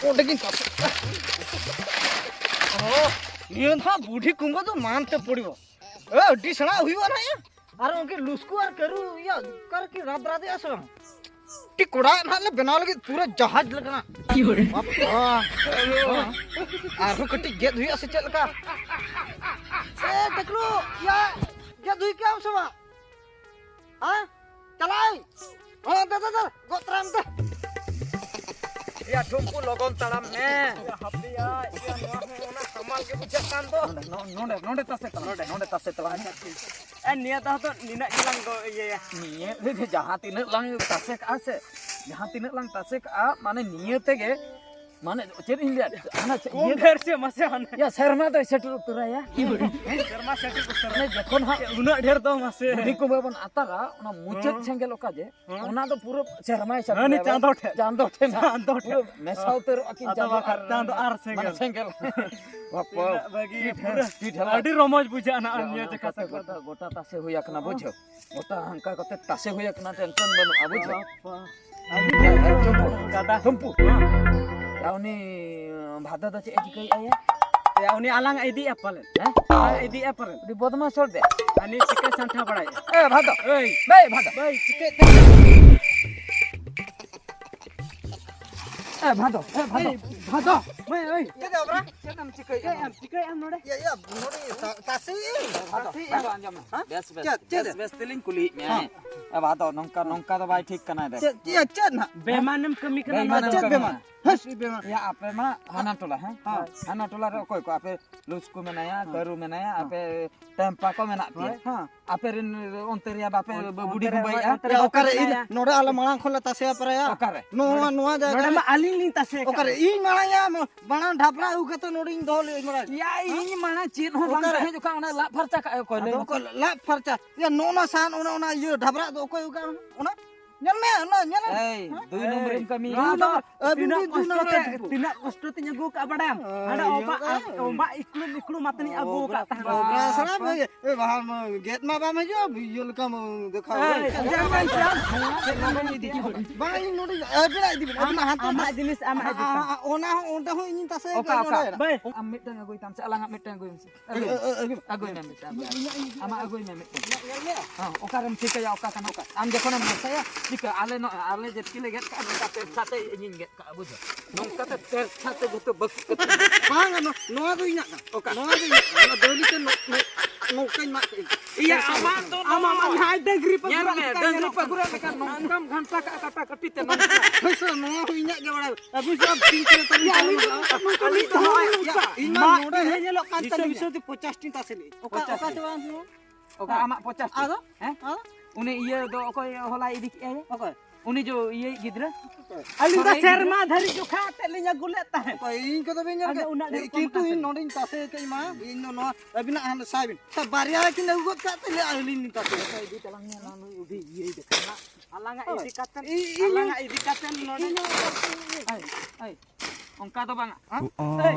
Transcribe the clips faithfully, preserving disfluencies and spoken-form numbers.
ᱚᱸᱰᱮ ᱜᱤᱧ ᱛᱟᱥᱮ᱾ ᱚ, ᱱᱤᱭᱟᱹ ᱫᱷᱟᱣ ᱵᱩᱰᱷᱤ ᱠᱩᱢᱵᱟᱹ ᱫᱚ ᱢᱟᱱ ᱛᱮ ᱯᱚᱲᱤᱵᱚ᱾ ᱮ, ᱟᱹᱰᱤ ᱥᱮᱬᱟ ᱦᱩᱭᱩᱜᱼᱟ ᱱᱟᱦᱟᱜ ᱭᱟ᱾ ᱟᱨ ᱩᱱᱠᱤ ᱞᱩᱥᱠᱩ ᱟᱨ ᱠᱟᱹᱨᱩ ᱭᱟ, ᱚᱠᱟ ᱨᱮᱠᱤ ᱨᱟᱫ ᱨᱟᱫᱮᱜᱼᱟ ᱥᱮ ᱵᱟᱝ? ᱴᱤ ᱠᱚᱲᱟ ᱱᱟᱦᱟᱜ ᱞᱮ ᱵᱮᱱᱟᱣ ᱞᱟᱹᱜᱤᱫ ᱯᱩᱨᱟᱹ ᱡᱟᱦᱟᱡᱽ ᱞᱮᱠᱟᱱᱟᱜ᱾ ᱵᱟᱯ-, ᱦᱮᱸ᱾ ᱟᱨᱦᱚᱸ ᱠᱟᱹᱴᱤᱡ ᱜᱮᱫ ᱦᱩᱭᱩᱜᱼᱟ ᱥᱮ ᱪᱮᱫ ᱞᱮᱠᱟ? ᱮ, ᱴᱟᱠᱞᱩ, ᱭᱟ, ᱜᱮᱫ ᱦᱩᱭ ᱠᱮᱜᱼᱟᱢ ᱥᱮ ᱵᱟᱝ? ᱦᱮᱸ? ᱪᱟᱞᱟᱜ ᱟᱹᱧ᱾ ᱦᱮᱸ, ᱫᱮ, ᱫᱮ, ᱫᱮ, ᱜᱚᱫ ᱛᱚᱨᱟᱭ ᱢᱮ ᱫᱮ᱾ ᱭᱟ, ᱴᱷᱩᱢᱯᱩ, ᱞᱚᱜᱚᱱ ᱛᱟᱲᱟᱢ ᱢᱮ᱾ ᱭᱟ, ᱦᱟᱯᱮᱭᱟ, ᱭᱟ, ᱱᱚᱣᱟ ᱦᱚᱸ ᱚᱱᱟ ᱥᱟᱢᱟᱞ ᱜᱮ ᱵᱩᱡᱷᱟᱹᱜ ᱠᱟᱱ ᱫᱚ᱾ ᱱᱚᱰᱮ, ᱱᱚ-, ᱱᱚᱰᱮ, ᱱᱚᱰᱮ ᱛᱟᱥᱮ ᱛᱟᱲᱟᱢ, ᱱᱚᱰᱮ᱾ ᱱᱚᱰᱮ ᱛᱟᱥᱮ ᱛᱟᱲᱟᱢ᱾ ᱟᱪᱪᱷᱟ, ᱴᱷᱤᱠ᱾ ᱮ, ᱱᱤᱭᱟᱹ ᱫᱷᱟᱣ ᱫᱚ ᱱᱤᱱᱟᱹᱜ ᱜᱮᱞᱟᱝ ᱫᱚ ᱤᱭᱟᱹᱭᱟ᱾ ᱱᱤᱭᱟᱹ ᱨᱮ ᱡᱟᱦᱟᱸ ᱛᱤᱱᱟᱹᱜ ᱞᱟᱝ ᱛᱟᱥᱮ ᱠᱟᱜᱼᱟ ᱥᱮ, ᱡᱟᱦᱟᱸ ᱛᱤᱱᱟᱹᱜ ᱞᱟᱝ ᱛᱟᱥᱮ ᱠᱟᱜᱼᱟ, ᱢᱟᱱᱮ ᱱᱤᱭᱟᱹ ᱛᱮᱜᱮ, ᱢᱟᱱᱮ ᱪᱮᱫ ᱤᱧ ᱞᱟᱹᱭᱟ, ᱦᱟᱱᱟ ᱪᱮᱫ ᱠᱚᱢ ᱤᱭᱟᱹ ᱰᱷᱮᱨ ᱥᱮ ᱢᱟᱥᱮ ᱦᱟᱱᱟ᱾ ᱭᱟ, ᱥᱮᱨᱢᱟ ᱫᱚᱭ ᱥᱮᱴᱮᱨ ᱩᱛᱟᱹᱨᱟ ᱭᱟ᱾ ᱥᱮᱨᱢᱟ ᱥᱮᱴᱮᱨ ᱩᱛᱟᱹᱨᱟ᱾ ᱢᱟᱱᱮ ᱡᱚᱠᱷᱚᱱ ᱦᱟᱸᱜ ᱩᱱᱟᱹᱜ ᱰᱷᱮᱨ ᱫᱚ ᱢᱟᱥᱮ᱾ ᱵᱩᱰᱷᱤ ᱠᱚ ᱵᱟᱵᱚᱱ ᱟᱛᱟᱨᱟ, ᱚᱱᱟ ᱢᱩᱪᱟᱹᱫ ᱦᱮᱸ᱾ ᱥᱮᱸᱜᱮᱞ ᱚᱠᱟ ᱡᱮ, ᱦᱮᱸ᱾ ᱚᱱᱟ ᱫᱚ ᱯᱩᱨᱟᱹ ᱥᱮᱨᱢᱟᱭ ᱥᱟᱰᱮᱭᱟ᱾ ᱦᱟᱹᱱᱤ ᱪᱟᱸᱫᱚ ᱴᱷᱮᱱ᱾ ᱪᱟᱸᱫᱚ ᱴᱷᱮᱱ᱾ ᱪᱟᱸᱫᱚ ᱴᱷᱮᱱ᱾ ᱯᱩᱨᱟᱹ ᱢᱮᱥᱟ ᱩᱛᱟᱹᱨᱚᱜᱼᱟ ᱠᱤᱱ ᱟᱫᱚ ᱪᱟᱸᱫᱚ ᱵᱟᱠᱷᱟᱱ ᱟᱨ ᱪᱟᱸᱫᱚ ᱟᱨ ᱥᱮᱸᱜᱮᱞ᱾ ᱢᱟᱱᱮ ᱥᱮᱸᱜᱮᱞ᱾ ᱛᱤᱱᱟᱹᱜ ᱵᱷᱟᱹᱜᱤ, ᱯᱤᱴ ᱦᱮ-, ᱯᱩᱨᱟᱹ ᱯᱤᱴ ᱦᱮᱞᱟᱜ᱾ ᱟᱹᱰᱤ ᱨᱚᱢᱚᱡᱽ ᱵᱩᱡᱷᱟᱹᱜᱼᱟ ᱱᱟᱜ ᱭᱟ, ᱱᱤᱭᱟᱹ ᱚᱱᱟ ᱡᱚᱠᱷᱟ ᱚᱱᱠᱟ ᱛᱮ ᱛᱮ ᱜᱚᱴᱟ, ᱜᱚᱴᱟ ᱛᱟᱥᱮ ᱦᱩᱭ ᱟᱠᱟᱱᱟ, ᱵᱩᱡᱷᱟᱹᱣ? ᱜᱚᱴᱟ ᱚᱱᱠᱟ ᱠᱟᱛᱮ ᱛᱟᱥᱮ ᱦᱩᱭ ᱟᱠᱟᱱᱟ, ᱴᱮᱱᱥᱚᱱ ᱵᱟᱹᱱᱩᱜᱼᱟ, ᱵᱩᱡᱷᱟᱹᱣ? ᱵᱟᱯᱟ᱾ ᱭᱟ, ᱭᱟ, ᱴᱷᱩᱢᱯᱩ᱾ ᱫᱟᱫᱟ᱾ ᱴᱷᱩᱢᱯᱩ᱾ ᱦᱮᱸ᱾ ᱭᱟ, ᱩᱱᱤ ᱵᱷᱟᱫᱚ ᱫᱚ ᱪᱮᱫ ᱮ ᱪᱤᱠᱟᱹᱭᱮᱫᱼᱟ ᱭᱟ? ᱭᱟ, ᱩᱱᱤ ᱟᱞᱟᱝ ᱤᱫᱤᱭᱮᱫᱼᱟ ᱯᱟᱞᱮᱱ᱾ ᱦᱮᱸ? ᱟᱞᱟᱝ ᱤᱫᱤᱭᱮᱫᱼᱟ ᱯᱟᱞᱮᱱ᱾ ᱩᱱᱤ ᱵᱚᱫᱢᱟᱥ ᱦᱚᱲ ᱫᱮ᱾ ᱦᱟᱹᱱᱤ ᱪᱤᱠᱟᱹᱭ ᱥᱟᱱᱴᱷᱟ ᱵᱟᱲᱟᱭᱮᱫᱼᱟ? ᱮ, ᱵᱷᱟᱫᱚ᱾ ᱮᱭ᱾ ᱵᱮ, ᱵᱷᱟᱫᱚ᱾ ᱵᱟᱹᱭ, ᱪᱤᱠᱟᱹᱭᱮᱫ ᱛᱟᱢ? ᱮ, ᱵᱷᱟᱫᱚ, ᱮ, ᱵᱷᱟᱫᱚ᱾ ᱮᱭ, ᱵᱷᱟᱫᱚ᱾ ᱢᱟᱹᱭ, ᱮᱭ᱾ ᱪᱮᱫ ᱮ ᱚᱵᱨᱟ? ᱪᱮᱫ ᱮᱢ ᱪᱤᱠᱟᱹᱭᱮᱫᱼᱟ? ᱪᱮᱫ ᱮᱢ ᱪᱤᱠᱟᱹᱭᱮᱫᱼᱟ ᱱᱚᱰᱮ? ᱭᱟ, ᱭᱟ, ᱱᱚᱰᱮ ᱛᱟ-, ᱛᱟᱥᱮ᱾ ᱵᱷᱟᱫᱚ, ᱛᱟᱥᱮ᱾ ᱵᱷᱟᱫᱚ, ᱟᱸᱡᱚᱢ ᱢᱮ᱾ ᱦᱮᱸ? ᱵᱮᱥ, ᱵᱮᱥ, ᱪᱮᱫ, ᱪᱮᱫ? ᱵᱮᱥ, ᱵᱮᱥ ᱛᱮᱞᱤᱧ ᱠᱩᱞᱤᱭᱮᱫ ᱢᱮᱭᱟ᱾ ᱦᱮᱸ᱾ ᱮ, ᱵᱷᱟᱫᱚ, ᱱᱚᱝᱠᱟ, ᱱᱚᱝᱠᱟ ᱫᱚ ᱵᱟᱭ ᱴᱷᱤᱠ ᱠᱟᱱᱟ ᱨᱮ᱾ ᱪᱮᱫ, ᱪᱮᱫ, ᱪᱮᱫ ᱱᱟᱜ? ᱵᱮᱢᱟᱱᱮᱢ ᱠᱟᱹᱢᱤ ᱠᱟᱱᱟ ᱵᱮᱢᱟᱱᱮᱢ ᱱᱚᱰᱮ᱾ ᱪᱮᱫ ᱠᱟᱹᱢᱤ ᱵᱮᱢᱟᱱ? ᱠᱟᱱᱟ? ᱦᱮᱸ? ᱭᱟ, ᱟᱯᱮ ᱢᱟ ᱦᱟᱱᱟ ᱴᱚᱞᱟ, ᱦᱮᱸ? ᱦᱮᱸ᱾ ᱦᱟᱱᱟ ᱴᱚᱞᱟ ᱨᱮ ᱚᱠᱚᱭ ᱠᱚ? ᱟᱯᱮ ᱞᱩᱥᱠᱩ ᱢᱮᱱᱟᱭᱟ, ᱦᱮᱸ᱾ ᱠᱟᱹᱨᱩ ᱢᱮᱱᱟᱭᱟ, ᱦᱮᱸ᱾ ᱟᱯᱮ ᱴᱮᱢᱯᱟ ᱠᱚ ᱢᱮᱱᱟᱜ ᱯᱮᱭᱟ᱾ ᱦᱳᱭ, ᱦᱮᱸ᱾ ᱟᱯᱮ ᱨᱮᱱ ᱚᱱᱛᱮ ᱨᱮᱭᱟ ᱵᱟᱯᱮ ᱚᱱ-, ᱵᱩᱰᱷᱤ ᱚᱱᱛᱮ ᱨᱮ, ᱵᱩᱢᱵᱟᱹᱭᱮᱜᱼᱟ? ᱦᱳᱭ, ᱚᱱᱛᱮ ᱨᱮ ᱭᱟ, ᱵᱟᱯᱮ ᱚᱠᱟᱨᱮ ᱤᱧ ᱢᱮᱱᱟᱭᱟ? ᱱᱚᱰᱮ ᱟᱞᱮ ᱢᱟᱲᱟᱝ ᱠᱷᱚᱱ ᱞᱮ ᱛᱟᱥᱮ ᱟᱯᱮᱨᱮᱭᱟ᱾ ᱚᱠᱟᱨᱮ? ᱱᱚᱣᱟ, ᱱᱚᱰᱮ, ᱱᱚᱣᱟ ᱡᱟᱭᱜᱟ ᱱᱚᱰᱮ ᱨᱮ᱾ ᱢᱟ ᱟᱹᱞᱤᱧ ᱞᱤᱧ ᱛᱟᱥᱮ ᱟᱠᱟᱫ᱾ ᱚᱠᱟᱨᱮ? ᱤᱧ ᱢᱟᱲᱟᱝ ᱭᱟ, ᱢᱟᱲᱟᱝ ᱰᱷᱟᱵᱽᱨᱟ ᱟᱹᱜᱩ ᱠᱟᱛᱮ ᱱᱚᱰᱮᱧ ᱫᱚᱦᱚ ᱞᱮᱫ ᱢᱟᱲᱟᱝ᱾ ᱭᱟ, ᱤᱧ ᱢᱟᱲᱟᱝ ᱪᱮᱫ ᱦᱚᱸ ᱵᱟᱝ ᱚᱠᱟᱨᱮ? ᱛᱟᱦᱮᱸ ᱡᱚᱠᱷᱟᱱ ᱚᱱᱟ ᱞᱟᱜ ᱯᱷᱟᱨᱪᱟ ᱠᱟᱜᱼᱟ ᱚᱠᱚᱭ? ᱞᱟᱹᱭ ᱟᱫᱚ ᱢᱮ᱾ ᱚᱠᱚᱭ ᱞᱟᱜ ᱯᱷᱟᱨᱪᱟ? ᱭᱟ, ᱱᱚᱜᱼᱚ ᱱᱟ ᱥᱟᱦᱟᱱ, ᱚᱱᱟ, ᱚᱱᱟ ᱤᱭᱟᱹ ᱰᱷᱟᱵᱽᱨᱟ ᱫᱚ ᱚᱠᱚᱭ ᱟᱹᱜᱩ ᱠᱟᱜᱼᱟ? ᱚᱱᱟ? ᱧᱮᱞ ᱢᱮ, ᱚᱱᱟ ᱧᱮᱞ ᱮᱢ᱾ ᱮᱭ, ᱫᱩᱭ ᱱᱚᱢᱵᱚᱨ ᱮᱢ ᱠᱟᱹᱢᱤ᱾ ᱫᱩᱭ ᱱᱚᱢᱵᱚᱨ᱾ ᱟᱹᱵᱤᱱ ᱛᱤᱱᱟᱹᱜ ᱵᱤᱱ ᱫᱩᱭ ᱠᱚᱥᱴᱚ ᱱᱚᱢᱵᱚᱨ ᱛᱮ, ᱮᱢ ᱴᱷᱤᱠ᱾ ᱛᱤᱱᱟᱹᱜ ᱠᱚᱥᱴᱚ ᱛᱤᱧ ᱟᱹᱜᱩ ᱟᱠᱟᱫ ᱵᱟᱲᱟᱭᱟᱢ? ᱚ, ᱦᱟᱸᱰᱮ ᱤᱭᱟᱹ ᱚᱵᱟ, ᱠᱟᱱᱟ᱾ ᱚᱵᱟ ᱤᱠᱲᱩᱢ ᱤᱠᱲᱩᱢ ᱟᱛᱮᱧ ᱟᱹᱜᱩ ᱟᱠᱟᱫ ᱛᱟᱦᱮᱸᱫ᱾ ᱚᱵᱨᱟ ᱥᱟᱞᱟ ᱵᱷᱟᱹᱭ, ᱮ, ᱵᱟᱦᱟ ᱢᱟ, ᱜᱮᱫ ᱢᱟ ᱵᱟᱢ ᱦᱤᱡᱩᱜᱼᱟ, ᱤᱭᱟᱹ ᱞᱮᱠᱟᱢ ᱫᱮᱠᱷᱟᱣ᱾ ᱮᱭ, ᱪᱮᱫ ᱮᱢ ᱢᱮᱱ ᱠᱮᱫᱟ? ᱵᱟᱝ, ᱤᱧ ᱱᱚᱰᱮ ᱟᱹᱵᱤᱱᱟᱜ ᱤᱫᱤ ᱵᱤᱱ, ᱟᱹᱵᱤᱱᱟᱜ ᱦᱟᱱᱛᱮ᱾ ᱟᱢᱟᱜ ᱡᱤᱱᱤᱥ ᱟᱢᱟᱜ ᱤᱫᱤ ᱛᱟᱢ᱾ ᱚᱱᱟ ᱦᱚᱸ, ᱚᱸᱰᱮ ᱦᱚᱸ ᱤᱧᱤᱧ ᱛᱟᱥᱮ ᱚᱠᱟ, ᱟᱠᱟᱫ ᱚᱠᱟ? ᱱᱚᱰᱮ᱾ ᱵᱟᱭ, ᱟᱢ ᱢᱤᱫᱴᱟᱝ ᱟᱹᱜᱩᱭ ᱛᱟᱢ ᱥᱮ, ᱟᱞᱟᱝᱟᱜ ᱢᱤᱫᱴᱟᱝ ᱟᱹᱜᱩᱭ ᱢᱮ ᱥᱮ᱾ ᱟᱹᱜᱩᱭ ᱢᱮ᱾ ᱟᱹᱜᱩᱭ ᱢᱮ᱾ ᱟᱹᱜᱩᱭ ᱢᱮ ᱢᱤᱫᱴᱟᱝ᱾ ᱟᱹᱜᱩᱭ ᱢᱮ᱾ ᱦᱮᱸ, ᱚᱠᱟᱨᱮᱢ ᱴᱷᱤᱠᱟᱹᱭᱟ ᱚᱠᱟ ᱠᱟᱱᱟ? ᱟᱢ ᱡᱚᱠᱷᱚᱱᱮᱢ ᱱᱟᱥᱟᱭᱟ, ᱴᱷᱤᱠᱟᱹ, ᱟᱞᱮ ᱱᱚ-, ᱟᱞᱮ ᱡᱟᱹᱛᱤ ᱞᱮ ᱜᱮᱫ ᱠᱟᱜᱼᱟ, ᱱᱚᱝᱠᱟ ᱛᱮ ᱪᱷᱟᱛᱮ ᱤᱧᱤᱧ ᱜᱮᱫ ᱠᱟᱜᱼᱟ, ᱵᱩᱡᱷᱟᱹᱣ? ᱱᱚᱝᱠᱟ ᱛᱮ ᱛᱮᱨ ᱪᱷᱟᱛᱮ ᱡᱚᱛᱚ ᱵᱟᱹᱠᱩ ᱠᱟᱛᱮ᱾ ᱵᱟᱝ, ᱱᱚ-, ᱱᱚᱣᱟ ᱫᱚ ᱤᱧᱟᱹᱜ ᱠᱟᱱᱟ᱾ ᱚᱠᱟ? ᱱᱚᱣᱟ ᱫᱚ ᱤᱧᱟᱹᱜ ᱠᱟᱱᱟ᱾ ᱚᱱᱟ ᱫᱟᱹᱣᱞᱤ ᱛᱮ ᱱᱚ-, ᱱᱚ-, ᱱᱚᱝᱠᱟᱧ ᱢᱟᱜ ᱠᱮᱫ᱾ ᱤᱭᱟᱹ, ᱟᱢᱟᱜ ᱫᱚ ᱟᱢᱟᱜ ᱱᱚᱣᱟ᱾ ᱢᱟ ᱱᱟᱦᱟᱭ ᱰᱟᱹᱝᱨᱤ ᱯᱟᱹᱜᱩᱨ ᱧᱮᱞ ᱢᱮ, ᱞᱮᱠᱟ ᱰᱟᱹᱝᱨᱤ ᱧᱮᱞᱚᱜ ᱯᱟᱹᱜᱩᱨ ᱠᱟᱱᱟ᱾ ᱞᱮᱠᱟ ᱱᱚᱝᱠᱟᱢ ᱜᱷᱟᱱᱴᱟ ᱠᱟᱜᱼᱟ ᱠᱟᱴᱟ ᱠᱟᱹᱴᱤ ᱛᱮ ᱱᱚᱝᱠᱟ᱾ ᱦᱳᱭ ᱥᱮ, ᱱᱚᱣᱟ ᱦᱚᱸ ᱤᱧᱟᱹᱜ ᱜᱮ ᱵᱟᱲᱟᱭ᱾ ᱟᱹᱜᱩᱭ ᱥᱮ ᱟᱢ ᱯᱤᱝ ᱠᱟᱞᱟᱨ ᱛᱟᱹᱨᱤ ᱤᱭᱟᱹ, ᱟᱹᱞᱤᱧ ᱫᱚ ᱱᱚᱝᱠᱟ ᱟᱹᱞᱤᱧ ᱫᱚ ᱱᱚᱜᱼᱚᱭ ᱱᱚᱝᱠᱟ᱾ ᱤᱧ ᱢᱟ ᱢᱟᱜ ᱱᱚᱰᱮ ᱤᱧ ᱧᱮᱞᱚᱜ ᱠᱟᱱ ᱤᱥᱟᱹ ᱛᱟᱹᱞᱤᱧᱟ᱾ ᱵᱤᱥᱟᱹ ᱛᱮ ᱯᱚᱧᱪᱟᱥ ᱴᱤ ᱛᱟᱥᱮ ᱞᱮᱫ᱾ ᱚᱠᱟ, ᱯᱚᱧᱪᱟᱥ ᱚᱠᱟ ᱴᱤ᱾ ᱪᱚ ᱵᱟᱝ ᱦᱩᱭᱩᱜᱼᱟ? ᱦᱮᱸ? ᱟᱫᱚ? ᱩᱱᱤ ᱤᱭᱟᱹ ᱫᱚ ᱚᱠᱚᱭ ᱦᱚᱞᱟᱭ ᱤᱫᱤ ᱠᱮᱜᱼᱟᱭ? ᱚᱠᱚᱭ? ᱩᱱᱤ ᱡᱚ ᱤᱭᱟᱹ ᱜᱤᱫᱽᱨᱟᱹ᱾ ᱟᱹᱞᱤᱧ ᱫᱚ ᱥᱚᱨᱟᱭ ᱥᱮᱨᱢᱟ ᱜᱤᱫᱽᱨᱟᱹ᱾ ᱫᱷᱟᱹᱨᱤᱡ ᱡᱚᱠᱷᱟ ᱟᱛᱮᱫ ᱞᱤᱧ ᱟᱹᱜᱩ ᱞᱮᱫ ᱛᱟᱦᱮᱸᱫ᱾ ᱚᱠᱚᱭ? ᱤᱧ ᱠᱚᱫᱚ ᱵᱟᱹᱧ ᱧᱮᱞ ᱟᱫᱚ ᱠᱮᱫ᱾ ᱩᱱᱟᱹᱜ ᱰᱷᱮᱨ ᱠᱤᱱᱛᱩ ᱠᱚᱢ ᱤᱧ ᱟᱠᱟᱱᱟ᱾ ᱱᱚᱰᱮᱧ ᱛᱟᱥᱮ ᱠᱟᱜ ᱤᱧ ᱢᱟ᱾ ᱤᱧ ᱫᱚ ᱱᱚᱣᱟ ᱟᱹᱵᱤᱱᱟᱜ ᱦᱟᱸᱰᱮ ᱥᱟᱭ ᱵᱤᱱ᱾ ᱛᱟ ᱵᱟᱨᱭᱟ ᱠᱤᱱ ᱟᱹᱜᱩ ᱜᱚᱫ ᱠᱟᱜ ᱛᱮ ᱞᱟᱹᱭ ᱟᱹᱞᱤᱧ ᱞᱤᱧ ᱛᱟᱥᱮ᱾ ᱤᱫᱤ ᱛᱟᱞᱟᱝ ᱢᱮ, ᱱᱚᱣᱟ ᱱᱩᱭ ᱩᱰᱤ ᱤᱭᱟᱹᱭ ᱫᱮᱠᱷᱟ᱾ ᱟᱞᱟᱝᱟᱜ ᱦᱳᱭ᱾ ᱤᱫᱤ ᱠᱟᱛᱮ, ᱤ-, ᱤᱧ ᱟᱞᱟᱝᱟᱜ ᱤᱫᱤ ᱠᱟᱛᱮ ᱱᱚᱰᱮ᱾ ᱤᱧ ᱦᱚᱸ ᱮᱭ, ᱮᱭ, ᱚᱱᱠᱟ ᱫᱚ ᱵᱟᱝᱟ᱾ ᱦᱮᱸ? ᱮᱭ,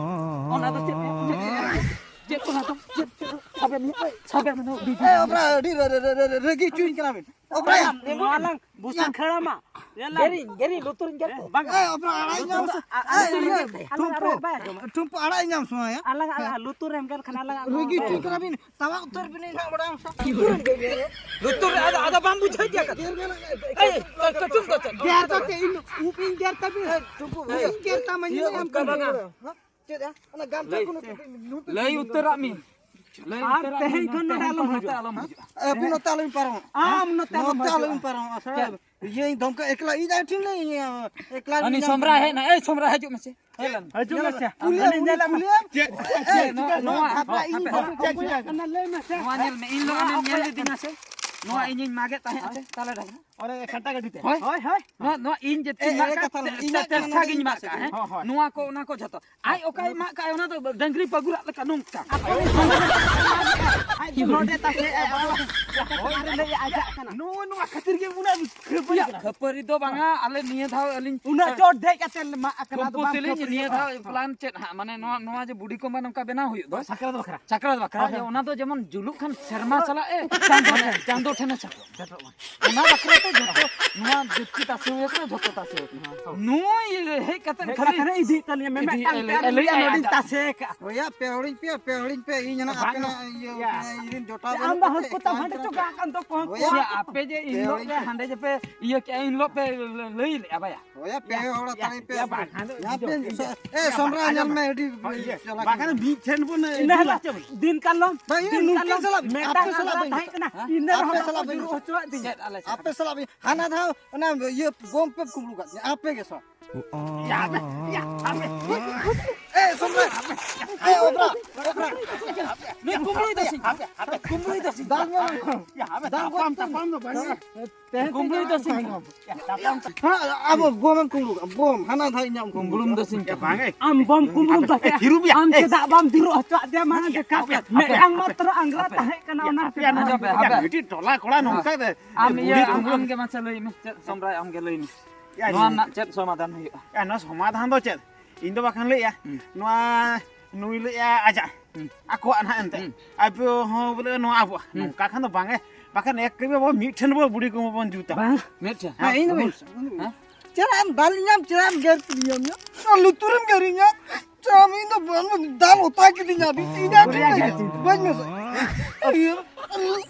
ᱚᱱᱟ ᱫᱚ ᱪᱮᱫ, ᱪᱮᱫ, ᱪᱮᱫ, ᱪᱮᱫ ᱚᱱᱟ ᱫᱚ? ᱪᱮᱫ, ᱪᱮᱫ? ᱥᱟᱵᱮ ᱢᱮ, ᱮᱭ, ᱥᱟᱵᱮ ᱢᱮ, ᱱᱚᱣᱟ ᱵᱤᱡᱽ ᱮ, ᱚᱵᱨᱟ, ᱟᱹᱰᱤ ᱨᱟᱹ-, ᱨᱟᱹ-, ᱨᱟᱹ-, ᱨᱟᱹ-, ᱨᱟᱹᱜᱤ ᱦᱚᱪᱚᱧ ᱠᱟᱱᱟ ᱵᱤᱱ᱾ ᱚᱵᱨᱟ, ᱱᱚᱣᱟ ᱞᱟᱝ ᱵᱩᱥᱩᱵ ᱠᱷᱟᱹᱲᱟ ᱢᱟ᱾ ᱧᱮᱞ ᱞᱟᱝ᱾ ᱜᱮᱨᱤᱧ, ᱜᱮᱨᱤᱧ, ᱞᱩᱛᱩᱨᱤᱧ ᱜᱮᱨ ᱠᱚ᱾ ᱵᱟᱝ᱾ ᱮ, ᱚᱵᱨᱟ, ᱟᱲᱟᱜ ᱧᱟᱢ ᱥᱮ-, ᱟ-, ᱟ-, ᱮ, ᱤᱭᱟᱹ, ᱟᱞᱟᱝ ᱴᱷᱩᱢᱯᱩ, ᱟᱲᱟᱜ ᱵᱟᱭ᱾ ᱴᱷᱩᱢᱯᱩ, ᱟᱲᱟᱜ ᱧᱟᱢ ᱥᱚᱢᱚᱭ, ᱦᱮᱸ? ᱟᱞᱟᱝ, ᱟᱞᱟᱝ, ᱞᱩᱛᱩᱨ ᱮᱢ ᱜᱮᱨ ᱠᱷᱟᱱ ᱟᱞᱟᱝ, ᱟᱞᱟᱝ᱾ ᱨᱟᱹᱜᱤ ᱦᱚᱪᱚᱧ ᱠᱟᱱᱟ ᱵᱤᱱ᱾ ᱛᱟᱣᱟ ᱩᱛᱟᱹᱨ ᱵᱤᱱᱟᱹᱧ ᱦᱟᱸᱜ ᱵᱟᱲᱟᱭᱟᱢ ᱥᱮ᱾ ᱞᱩᱛᱩᱨ ᱨᱮ ᱟᱫᱚ, ᱟᱫᱚ ᱵᱟᱢ ᱵᱩᱡᱷᱟᱹᱣ ᱜᱮᱭᱟ ᱠᱟᱛᱷᱟ᱾ ᱮᱭ, ᱛᱚ, ᱛᱚ, ᱪᱩᱯ, ᱛᱚ, ᱪᱩᱯ᱾ ᱜᱮᱨ ᱠᱟᱛᱮ ᱤᱧ ᱩᱵ ᱤᱧ ᱜᱮᱨ ᱛᱟᱵᱤᱱ᱾ ᱮ, ᱪᱩᱯ, ᱩᱵ ᱤᱧ ᱜᱮᱨ ᱛᱟᱢᱟ, ᱤᱭᱟᱹ, ᱧᱮᱞ ᱧᱟᱢ ᱚᱱᱠᱟ ᱛᱟᱵᱤᱱ᱾ ᱵᱟᱝᱟ᱾ ᱦᱮᱸ? ᱪᱮᱫ ᱭᱟ? ᱚᱱᱟ ᱜᱟᱢᱪᱷᱟ ᱞᱟᱹᱭ, ᱠᱚ ᱱᱚᱛᱮ ᱯᱮ, ᱱᱚᱛᱮ ᱞᱟᱹᱭ ᱯᱮ ᱩᱛᱟᱹᱨᱟᱜ ᱢᱮ᱾ ᱞᱟᱹᱭ ᱟᱨ ᱩᱛᱟᱹᱨᱟᱜ ᱛᱮᱦᱮᱧ ᱢᱮ, ᱠᱷᱚᱱ ᱱᱚᱰᱮ ᱛᱮᱦᱮᱧ ᱟᱞᱚᱢ ᱠᱷᱚᱱ ᱱᱚᱛᱮ ᱦᱤᱡᱩᱜᱼᱟ᱾ ᱟᱞᱚᱢ ᱦᱤᱡᱩᱜᱼᱟ᱾ ᱟᱹᱵᱤᱱ ᱱᱚᱛᱮ ᱟᱞᱚᱵᱤᱱ ᱯᱟᱨᱚᱢᱚᱜᱼᱟ᱾ ᱟᱢ ᱱᱚᱛᱮ ᱟᱞᱚᱢ ᱱᱚᱛᱮ ᱦᱤᱡᱩᱜᱼᱟ᱾ ᱟᱞᱚᱵᱤᱱ ᱯᱟᱨᱚᱢᱚᱜᱼᱟ᱾ ᱥᱮ ᱪᱮᱫ? ᱤᱭᱟᱹ, ᱤᱧ ᱫᱷᱚᱢᱠᱟ ᱮᱠᱞᱟ, ᱤᱧ ᱟᱡ ᱴᱷᱮᱱ ᱞᱟᱹᱭ, ᱤᱧ ᱮᱠᱞᱟ ᱩᱱᱤ ᱞᱤᱧ ᱥᱚᱢᱨᱟ ᱧᱟᱢ ᱦᱮᱡ ᱮᱱᱟ᱾ ᱮᱭ, ᱥᱚᱢᱨᱟ, ᱦᱤᱡᱩᱜ ᱢᱮᱥᱮ᱾ ᱦᱮᱡ ᱞᱮᱱ᱾ ᱦᱤᱡᱩᱜ ᱢᱮᱥᱮ᱾ ᱠᱩᱞᱤᱭᱮᱢ, ᱟᱹᱞᱤᱧ ᱧᱮᱞ ᱠᱩᱞᱤᱭᱮᱢ᱾ ᱪᱮᱫ? ᱪᱮᱫ? ᱱᱚᱣᱟ, ᱱᱚᱣᱟ, ᱱᱚᱣᱟ, ᱟᱯᱮ ᱤᱧ ᱟᱯᱮ ᱵᱟᱹᱦᱩ ᱪᱮᱫ ᱠᱚ ᱪᱮᱫ? ᱚᱱᱟ ᱞᱟᱹᱭ ᱢᱮᱥᱮ᱾ ᱱᱚᱣᱟ ᱧᱮᱞ ᱢᱮ, ᱤᱧ ᱫᱚ ᱟᱢᱮᱢ ᱧᱮᱞ ᱞᱤᱫᱤᱧᱟ ᱥᱮ? ᱱᱚᱣᱟ ᱦᱮᱸ᱾ ᱤᱧᱤᱧ ᱢᱟᱜᱮᱫ ᱛᱟᱦᱮᱸᱫ ᱟᱪᱪᱷᱟ᱾ ᱛᱮ, ᱛᱟᱦᱞᱮ ᱰᱟᱝᱨᱟ᱾ ᱚᱱᱮ ᱠᱷᱟᱱᱴᱟ ᱜᱟᱹᱰᱤ ᱛᱮ᱾ ᱦᱳᱭ᱾ ᱦᱳᱭ, ᱦᱳᱭ᱾ ᱱᱚᱣᱟ, ᱱᱚᱣᱟ ᱤᱧ ᱡᱮ ᱮ, ᱛᱤᱧ ᱮ, ᱢᱟᱜ ᱮ, ᱠᱟᱜ, ᱠᱟᱛᱷᱟ ᱞᱮ, ᱛᱮ, ᱤᱧᱟᱜ ᱛᱮ, ᱠᱟᱱᱟ, ᱛᱮᱨᱪᱷᱟ ᱱᱚᱣᱟ ᱜᱤᱧ ᱤᱧᱟᱜ ᱢᱟᱜ ᱠᱟᱜ, ᱠᱟᱱᱟ᱾ ᱦᱮᱸ? ᱦᱳᱭ, ᱦᱳᱭ᱾ ᱱᱚᱣᱟ ᱠᱚ, ᱚᱱᱟ ᱠᱚ ᱡᱷᱚᱛᱚ᱾ ᱟᱡ ᱚᱠᱟᱭ ᱢᱟᱜ ᱠᱟᱜᱼᱟ, ᱚᱱᱟ ᱫᱚ ᱰᱟᱹᱝᱨᱤ ᱯᱟᱹᱜᱩᱨᱟᱜ ᱞᱮᱠᱟ ᱱᱚᱝᱠᱟ᱾ ᱟᱡ ᱫᱚ ᱱᱚᱰᱮ ᱛᱟᱥᱮ, ᱟᱡ ᱫᱚ ᱱᱚᱰᱮ ᱞᱟᱹᱭ ᱟᱡᱟᱜ ᱠᱟᱱᱟ᱾ ᱱᱚᱜᱼᱚ ᱱᱚᱣᱟ ᱠᱷᱟᱹᱛᱤᱨ ᱜᱮ ᱩᱱᱟᱹᱜ ᱠᱷᱟᱹᱯᱟᱹᱨᱤ ᱠᱟᱱᱟ᱾ ᱠᱷᱟᱹᱯᱟᱹᱨᱤ ᱫᱚ ᱵᱟᱝᱟ, ᱟᱞᱮ ᱱᱤᱭᱟᱹ ᱫᱷᱟᱣ ᱟᱹᱞᱤᱧ ᱩᱱᱟᱹᱜ ᱪᱚᱴ ᱫᱮᱡ ᱠᱟᱛᱮ ᱞᱮ ᱢᱟᱜ ᱠᱟᱱᱟ, ᱟᱫᱚ ᱠᱩᱢᱯᱩ ᱵᱟᱝ ᱛᱮᱞᱤᱧ ᱠᱷᱟᱹᱯᱟᱹᱨᱤ ᱱᱤᱭᱟᱹ ᱦᱩᱭᱩᱜᱼᱟ᱾ ᱫᱷᱟᱣ plan ᱪᱮᱫ ᱦᱟᱸᱜ, ᱢᱟᱱᱮ ᱱᱚᱣᱟ, ᱱᱚᱣᱟ ᱡᱮ ᱵᱩᱰᱷᱤ ᱠᱚᱢᱵᱟ ᱱᱚᱝᱠᱟ ᱵᱮᱱᱟᱣ ᱦᱩᱭᱩᱜ ᱫᱚ, ᱥᱟᱠᱨᱟᱛ ᱵᱟᱠᱷᱨᱟ᱾ ᱥᱟᱠᱨᱟᱛ ᱵᱟᱠᱷᱨᱟ, ᱦᱳᱭ, ᱡᱮ ᱦᱳᱭ᱾ ᱚᱱᱟ ᱫᱚ ᱡᱮᱢᱚᱱ ᱡᱩᱞᱩᱜ ᱠᱷᱟᱱ ᱥᱮᱨᱢᱟ ᱥᱟᱞᱟᱜ ᱮ ᱪᱟᱸᱫᱚ ᱴᱷᱮᱱ, ᱪᱟᱸᱫᱚ ᱴᱷᱮᱱᱮ ᱥᱮᱴᱮᱨᱚᱜᱼᱟ᱾ ᱚᱱᱟ ᱵᱟᱠᱷᱨᱟ ᱛᱮ ᱡᱚᱛᱚ ᱱᱚᱣᱟ ᱡᱟᱹᱛᱤ ᱛᱟᱥᱮ ᱦᱩᱭ ᱠᱟᱱᱟ, ᱡᱚᱛᱚ ᱛᱟᱥᱮ ᱦᱩᱭ ᱠᱟᱱᱟ᱾ ᱦᱮᱸ, ᱦᱮᱸ᱾ ᱱᱩᱭ ᱦᱮᱡ ᱠᱟᱛᱮ ᱦᱮᱡ ᱠᱷᱟᱹᱞᱤ ᱠᱟᱛᱮ ᱤᱫᱤᱭᱮᱫ ᱛᱟᱞᱤᱧᱟ, ᱢᱮᱢᱮᱫ ᱤᱫᱤᱭᱮᱫ ᱴᱟᱝ ᱞᱮ-, ᱴᱟᱝ ᱞᱟᱹᱭᱮᱫ ᱞᱤᱧᱟ, ᱟᱭ ᱱᱚᱰᱮᱧ ᱟᱡᱟᱜ᱾ ᱛᱟᱥᱮ ᱟᱠᱟᱫᱼᱟ᱾ ᱦᱳᱭᱟ, ᱯᱮ ᱦᱚᱲᱤᱧ ᱯᱮ, ᱯᱮ ᱦᱚᱲᱤᱧ ᱯᱮ, ᱤᱧ ᱦᱟᱸᱜ ᱵᱟᱝ, ᱟᱯᱮᱱᱟᱜ ᱤᱭᱟᱹ, ᱭᱟ᱾ ᱤᱧ ᱨᱮᱱ ᱡᱚᱴᱟᱣ ᱟᱢ ᱫᱚ ᱵᱟᱹᱱᱩᱜ ᱦᱟᱹᱱᱠᱩ ᱠᱚᱛᱮ, ᱛᱟᱢ ᱦᱟᱸᱰᱮ ᱪᱚ ᱜᱟᱜ ᱠᱟᱱ ᱫᱚ ᱠᱚᱦᱚᱸ ᱦᱳᱭᱟ᱾ ᱠᱚ᱾ ᱭᱟ, ᱟᱯᱮ ᱡᱮ ᱯᱮ ᱤᱱ ᱦᱤᱞᱳᱜ ᱦᱚᱲᱤᱧ ᱯᱮ ᱯᱮ᱾ ᱦᱟᱸᱰᱮ ᱡᱮ ᱯᱮ ᱤᱭᱟᱹ ᱠᱮᱜᱼᱟ, ᱤᱱ ᱦᱤᱞᱳᱜ ᱯᱮ ᱞᱟᱹᱭ ᱞᱮᱜᱼᱟ ᱵᱟᱭᱟ᱾ ᱦᱳᱭᱟ, ᱯᱮ ᱦᱚᱲ ᱭᱟ, ᱛᱟᱦᱮᱸ ᱯᱮ᱾ ᱭᱟ, ᱵᱟᱝ, ᱦᱟᱸᱰᱮ ᱭᱟ, ᱤᱭᱟᱹ, ᱯᱮ, ᱤᱭᱟᱹ, ᱮ, ᱭᱟ, ᱥᱚᱢᱨᱟ, ᱵᱟᱝ, ᱧᱮᱞ ᱢᱮ, ᱟᱹᱰᱤ ᱦᱳᱭ, ᱤᱭᱟᱹ, ᱪᱟᱞᱟᱠ ᱵᱟᱠᱷᱟᱱ ᱠᱟᱱᱟ᱾ ᱢᱤᱫ ᱴᱷᱮᱱ ᱵᱚᱱ ᱤᱱᱟᱹ ᱤᱭᱟᱹ ᱦᱤᱞᱳᱜ ᱪᱮᱫ ᱵᱚᱱ? ᱫᱤᱱ ᱠᱟᱞᱚᱢ, ᱵᱟᱝ, ᱤᱱᱟᱹ ᱫᱤᱱ ᱱᱩᱠᱤᱱ ᱠᱟᱞᱚᱢ ᱥᱟᱞᱟᱜ ᱢᱤᱫᱴᱟᱝ ᱟᱯᱮ ᱟᱞᱟᱫᱟ ᱥᱟᱞᱟᱜ ᱛᱟᱦᱮᱸ ᱵᱤᱱ᱾ ᱠᱟᱱᱟ᱾ ᱦᱮᱸ? ᱤᱱᱟᱹ ᱟᱯᱮ ᱨᱮᱦᱚᱸ ᱥᱟᱞᱟᱜ ᱵᱟᱠᱚ ᱵᱤᱱ᱾ ᱡᱩᱨᱩᱜ ᱦᱚᱪᱚᱣᱟᱜ ᱛᱤᱧᱟ᱾ ᱪᱮᱫ ᱟᱞᱮ ᱥᱟᱞᱟᱜ? ᱟᱯᱮ ᱥᱟᱞᱟᱜ ᱵᱤᱱ᱾ ᱦᱟᱱᱟ ᱫᱷᱟᱣ ᱚᱱᱟ ᱤᱭᱟᱹ ᱵᱳᱢ ᱯᱮ ᱠᱩᱢᱵᱽᱲᱩ ᱠᱟᱫ ᱛᱤᱧᱟ, ᱟᱯᱮ ᱜᱮ ᱥᱟᱞᱟᱜ᱾ ᱭᱟ, ᱭᱟ, ᱟᱯᱮ᱾ ᱮ, ᱥᱚᱢᱨᱟ᱾ ᱮ, ᱚᱵᱨᱟ, ᱚᱵᱨᱟ᱾ ᱱᱩᱭ ᱠᱩᱢᱵᱽᱲᱩᱭ ᱫᱟ ᱥᱤᱧ᱾ ᱠᱩᱢᱵᱽᱲᱩᱭ ᱫᱟ ᱥᱤᱧ᱾ ᱫᱟᱞ ᱢᱮ᱾ ᱭᱟ, ᱟᱯᱮ ᱫᱟᱞ ᱛᱟᱯᱟᱢ, ᱜᱚᱡ ᱛᱟᱯᱟᱢ ᱫᱚ ᱵᱟᱝ᱾ ᱛᱮᱦᱮᱧ ᱠᱩᱢᱵᱽᱲᱩᱭ ᱫᱚ ᱥᱤᱧ᱾ ᱦᱮᱸ, ᱟᱵᱚ ᱵᱳᱢ ᱮᱢ ᱠᱩᱢᱵᱽᱲᱩ ᱠᱟᱜᱼᱟ, ᱵᱳᱢ, ᱦᱟᱱᱟ ᱫᱷᱟᱣ ᱤᱧᱟᱜ ᱮᱢ ᱠᱩᱢᱵᱽᱲᱩ ᱠᱩᱢᱵᱽᱲᱩᱢ ᱠᱟᱜᱼᱟ᱾ ᱫᱚ ᱥᱤᱧ᱾ ᱭᱟ, ᱵᱟᱝ, ᱮ, ᱟᱢ ᱵᱳᱢ ᱠᱩᱢᱵᱽᱲᱩᱢ ᱫᱚ ᱮ, ᱛᱤᱨᱩᱵ ᱭᱟ, ᱟᱢ ᱮ, ᱪᱮᱫᱟᱜ ᱵᱟᱢ ᱛᱤᱨᱩᱵ ᱦᱚᱪᱚᱣᱟᱜ ᱫᱮᱭᱟ? ᱢᱟᱲᱟᱝ ᱦᱟᱯᱮ, ᱡᱚᱠᱷᱟ ᱦᱟᱯᱮ, ᱢᱤᱫᱴᱟᱝ ᱦᱟᱯᱮ, ᱢᱟᱛᱨᱚ ᱟᱝᱜᱽᱨᱟ ᱦᱟᱯᱮ, ᱛᱟᱦᱮᱸ ᱠᱟᱱᱟ, ᱦᱟᱯᱮ, ᱚᱱᱟ ᱦᱟᱯᱮ, ᱛᱮ ᱟᱸᱡᱚᱢ ᱯᱮ, ᱦᱟᱯᱮ᱾ ᱢᱤᱫᱴᱤᱡ ᱴᱚᱞᱟ ᱠᱚᱲᱟ ᱱᱚᱝᱠᱟ ᱫᱚ, ᱟᱢ ᱵᱩᱲᱦᱤ ᱤᱭᱟᱹ, ᱟᱢ, ᱠᱩᱢᱵᱽᱲᱩ᱾ ᱟᱢ ᱜᱮ ᱢᱟᱥᱮ ᱞᱟᱹᱭ ᱢᱮ, ᱪᱮᱫ ᱥᱚᱢᱨᱟᱭ, ᱟᱢ ᱜᱮ ᱞᱟᱹᱭ ᱢᱮ᱾ ᱭᱟ, ᱱᱚᱣᱟ ᱤᱧ ᱨᱮᱱᱟᱜ ᱪᱮᱫ ᱥᱚᱢᱟᱫᱷᱟᱱ ᱦᱩᱭᱩᱜᱼᱟ? ᱭᱟ, ᱱᱚᱣᱟ ᱥᱚᱢᱟᱫᱷᱟᱱ ᱫᱚ ᱪᱮᱫ? ᱦᱩᱸ᱾ ᱤᱧ ᱫᱚ ᱵᱟᱠᱷᱟᱱ ᱞᱟᱹᱭᱮᱜᱼᱟ, ᱦᱩᱸ᱾ ᱱᱚᱣᱟ ᱱᱩᱭ ᱞᱟᱹᱭᱮᱜᱼᱟ ᱟᱡᱟᱜ᱾ ᱦᱩᱸ᱾ ᱟᱠᱚᱣᱟᱜ ᱱᱟᱦᱟᱜ ᱮᱱᱛᱮ᱾ ᱦᱩᱸ᱾ ᱟᱯᱮ ᱦᱚᱸ ᱵᱚᱞᱮ ᱱᱚᱣᱟ ᱟᱵᱚᱣᱟᱜ᱾ ᱦᱩᱸ᱾ ᱱᱚᱝᱠᱟ ᱠᱷᱟᱱ ᱫᱚ ᱵᱟᱝ ᱮ, ᱵᱟᱠᱷᱟᱱ ᱮᱠ ᱠᱟᱹᱢᱤ ᱟᱵᱚ ᱢᱤᱫ ᱴᱷᱮᱱ ᱵᱚ ᱵᱩᱲᱦᱤ ᱠᱚ ᱵᱚᱱ ᱡᱩᱛᱟ᱾ ᱵᱟᱝ᱾ ᱢᱤᱫ ᱴᱷᱮᱱ᱾ ᱦᱮᱸ, ᱤᱧ ᱫᱚ ᱦᱮᱸ? ᱵᱟᱹᱧ ᱥᱮ-, ᱦᱮᱸ? ᱪᱮᱫᱟᱜ ᱮᱢ ᱫᱟᱞᱤᱧᱟᱢ, ᱪᱮᱫᱟᱜ ᱮᱢ ᱜᱮᱨ ᱠᱤᱫᱤᱧᱟᱢ ᱭᱟ? ᱟᱨ ᱞᱩᱛᱩᱨᱮᱢ ᱜᱮᱨᱤᱧᱟ? ᱪᱟᱢ, ᱤᱧ ᱫᱚ ᱵᱟᱹᱧ ᱫᱟᱞ ᱚᱛᱟ ᱠᱤᱫᱤᱧᱟ, ᱟᱹᱵᱤᱱ ᱤᱧ ᱟᱹᱰᱤ ᱵᱟᱹᱧ ᱢᱮᱥᱮ᱾ ᱤᱭᱟᱹ,